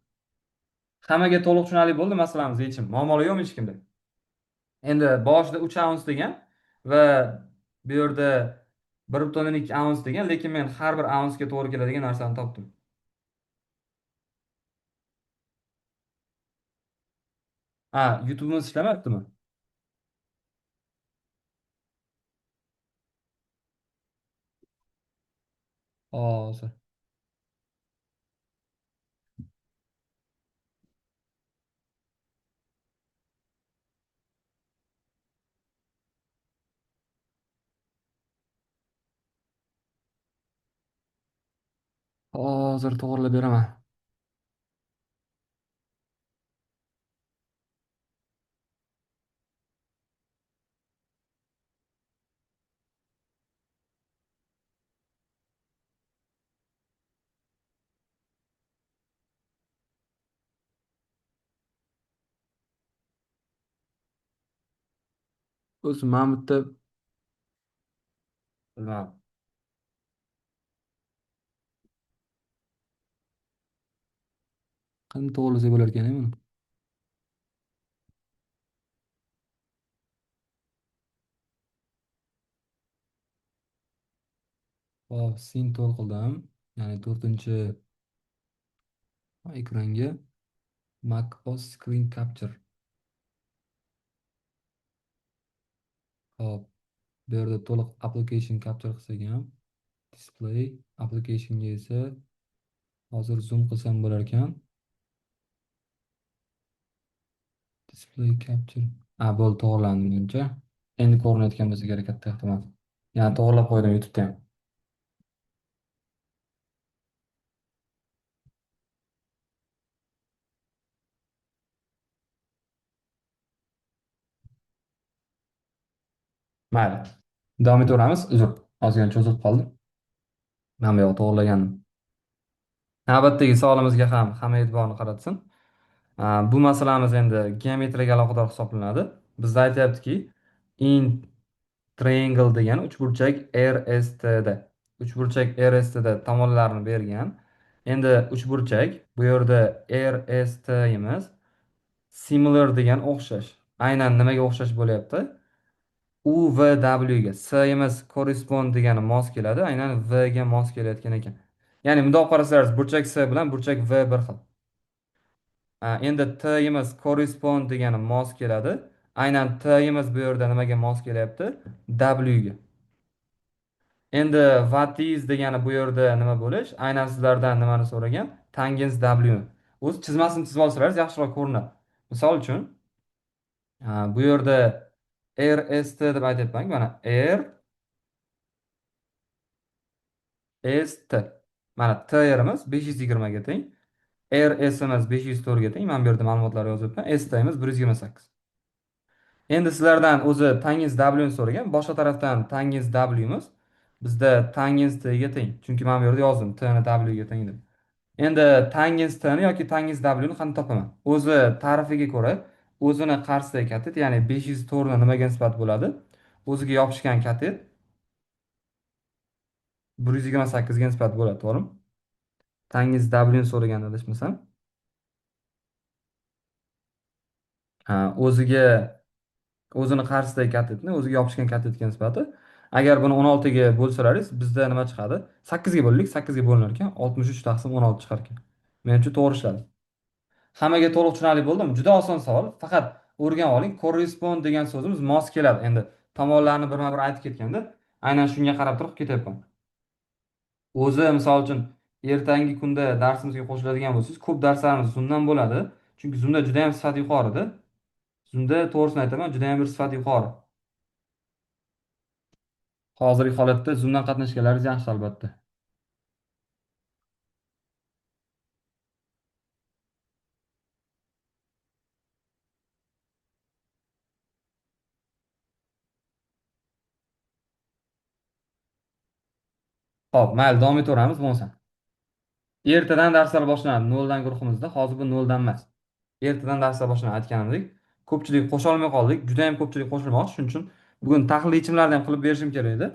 [SPEAKER 1] Hammaga to'liq tushunarli bo'ldi masalamiz yechim. Muammolar yo'qmi hech kimda? Endi boshida 3 ouns degan va bu yerda 1,2 ouns degan, lekin men har bir ounsga to'g'ri keladigan narsani topdim. Ha, YouTube'imiz ishlamayaptimi? Hozir. Hozir to'g'rilab beraman. O'zi mana bu yerda bilmadim. Qanday to'g'rilasa bo'lar ekan buni? Hop, sin to'g'ri qildim. Ya'ni 4-chi ekranga Mac OS Screen Capture. Hop, bu yerda to'liq application capture qilsak ham, display applicationga esa hozir zoom qilsam bo'lar ekan. Display capture. Ha, bo'ldi, to'g'rilandi menimcha. Endi ko'rinayotgan bo'lsa kerak katta ehtimol. Ya'ni to'g'rilab qo'ydim YouTube'da ham. Mayli. Davom etaveramiz. Uzr, ozgina cho'zilib qoldi. Mana bu yoqni to'g'rilagandim. Navbatdagi savolimizga ham hamma e'tiborni qaratsin. Bu masalamiz endi geometriyaga aloqador hisoblanadi. Bizda aytyaptiki, in triangle degan uchburchak RSTda. Uchburchak RSTda tomonlarini bergan. Endi uchburchak bu yerda RSTimiz similar degan o'xshash. Aynan nimaga o'xshash bo'lyapti? U V W ga. C'imiz correspond degani mos keladi. Aynan V ga mos kelayotgan ekan. Ya'ni bundoq qarasangiz burchak C bilan burchak V bir xil. Endi T'imiz correspond degani mos keladi. Aynan T'imiz bu yerda nimaga mos kelyapti? W ga. Endi what is degani bu yerda nima bo'lish? Aynan sizlardan nimani so'ragan? Tangens W ni. O'zi chizmasini chizib olsangiz yaxshiroq ko'rinadi. Misol uchun, bu yerda RST deb aytyapman. Mana R S T. Mana T yerimiz 520 ga teng. R S'imiz 504 ga teng. Mana bu yerda ma'lumotlar yozyapman. S T'imiz 128. Endi sizlardan o'zi tangens W ni so'ragan. Boshqa tarafdan tangens W'miz bizda tangens T ga teng. Chunki mana bu yerda yozdim T ni W ga teng deb. Endi tangens T ni yoki tangens W ni qanday topaman? O'zi ta'rifiga ko'ra o'zini qarshisidagi katet, ya'ni 504 ni nimaga nisbat bo'ladi? O'ziga yopishgan katet 128 ga nisbat bo'ladi, to'g'rimi? Tangens W ni so'ragan adashmasam. Ha, o'zini qarshisidagi katetni o'ziga yopishgan katetga nisbati. Agar buni 16 ga bo'lsalaringiz, bizda nima chiqadi? 8 ga bo'ldik, 8 ga bo'linar ekan, 63 taqsim 16 chiqar ekan. Menimcha to'g'ri ishladi. Hammaga to'liq tushunarli bo'ldimi? Juda oson savol. Faqat o'rganib oling. Correspond degan so'zimiz mos keladi. Endi tomonlarni birma-bir aytib ketganda, aynan shunga qarab turib ketyapman. O'zi misol uchun ertangi kunda darsimizga qo'shiladigan bo'lsangiz, ko'p darslarimiz Zoomdan bo'ladi. Chunki Zoomda juda ham sifat yuqorida. Zoomda to'g'risini aytaman, juda ham bir sifat yuqori. Hozirgi holatda Zoomdan qatnashganlaringiz yaxshi albatta. Xo'p, mayli, davom etaveramiz bo'lmasa. Ertadan darslar boshlanadi 0dan guruhimizda. Hozir bu 0dan emas. Ertadan darslar boshlanadi aytganimdek. Ko'pchilik qo'sha olmay qoldik. Juda ham ko'pchilik qo'shilmoqchi. Shuning uchun bugun tahliliy yechimlarni ham qilib berishim kerak edi.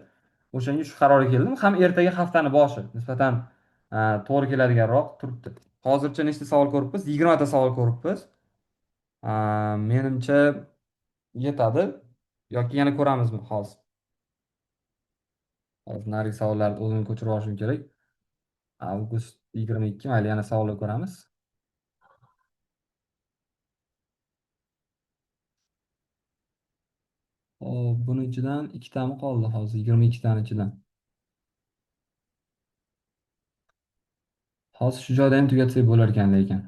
[SPEAKER 1] O'shanga shu qarorga keldim. Ham ertaga haftani boshi nisbatan to'g'ri keladiganroq turibdi. Hozircha nechta savol ko'ribmiz? 20 ta savol ko'ribmiz. Menimcha yetadi yoki yana ko'ramizmi hozir? Hozir narigi savollarni o'zim ko'chirib olishim kerak. Avgust 22, mayli yana savollar ko'ramiz. Xo'p, buni ichidan ikkitami qoldi hozir, 22 tani ichidan. Hozir shu joyda ham tugatsak bo'lar ekan lekin.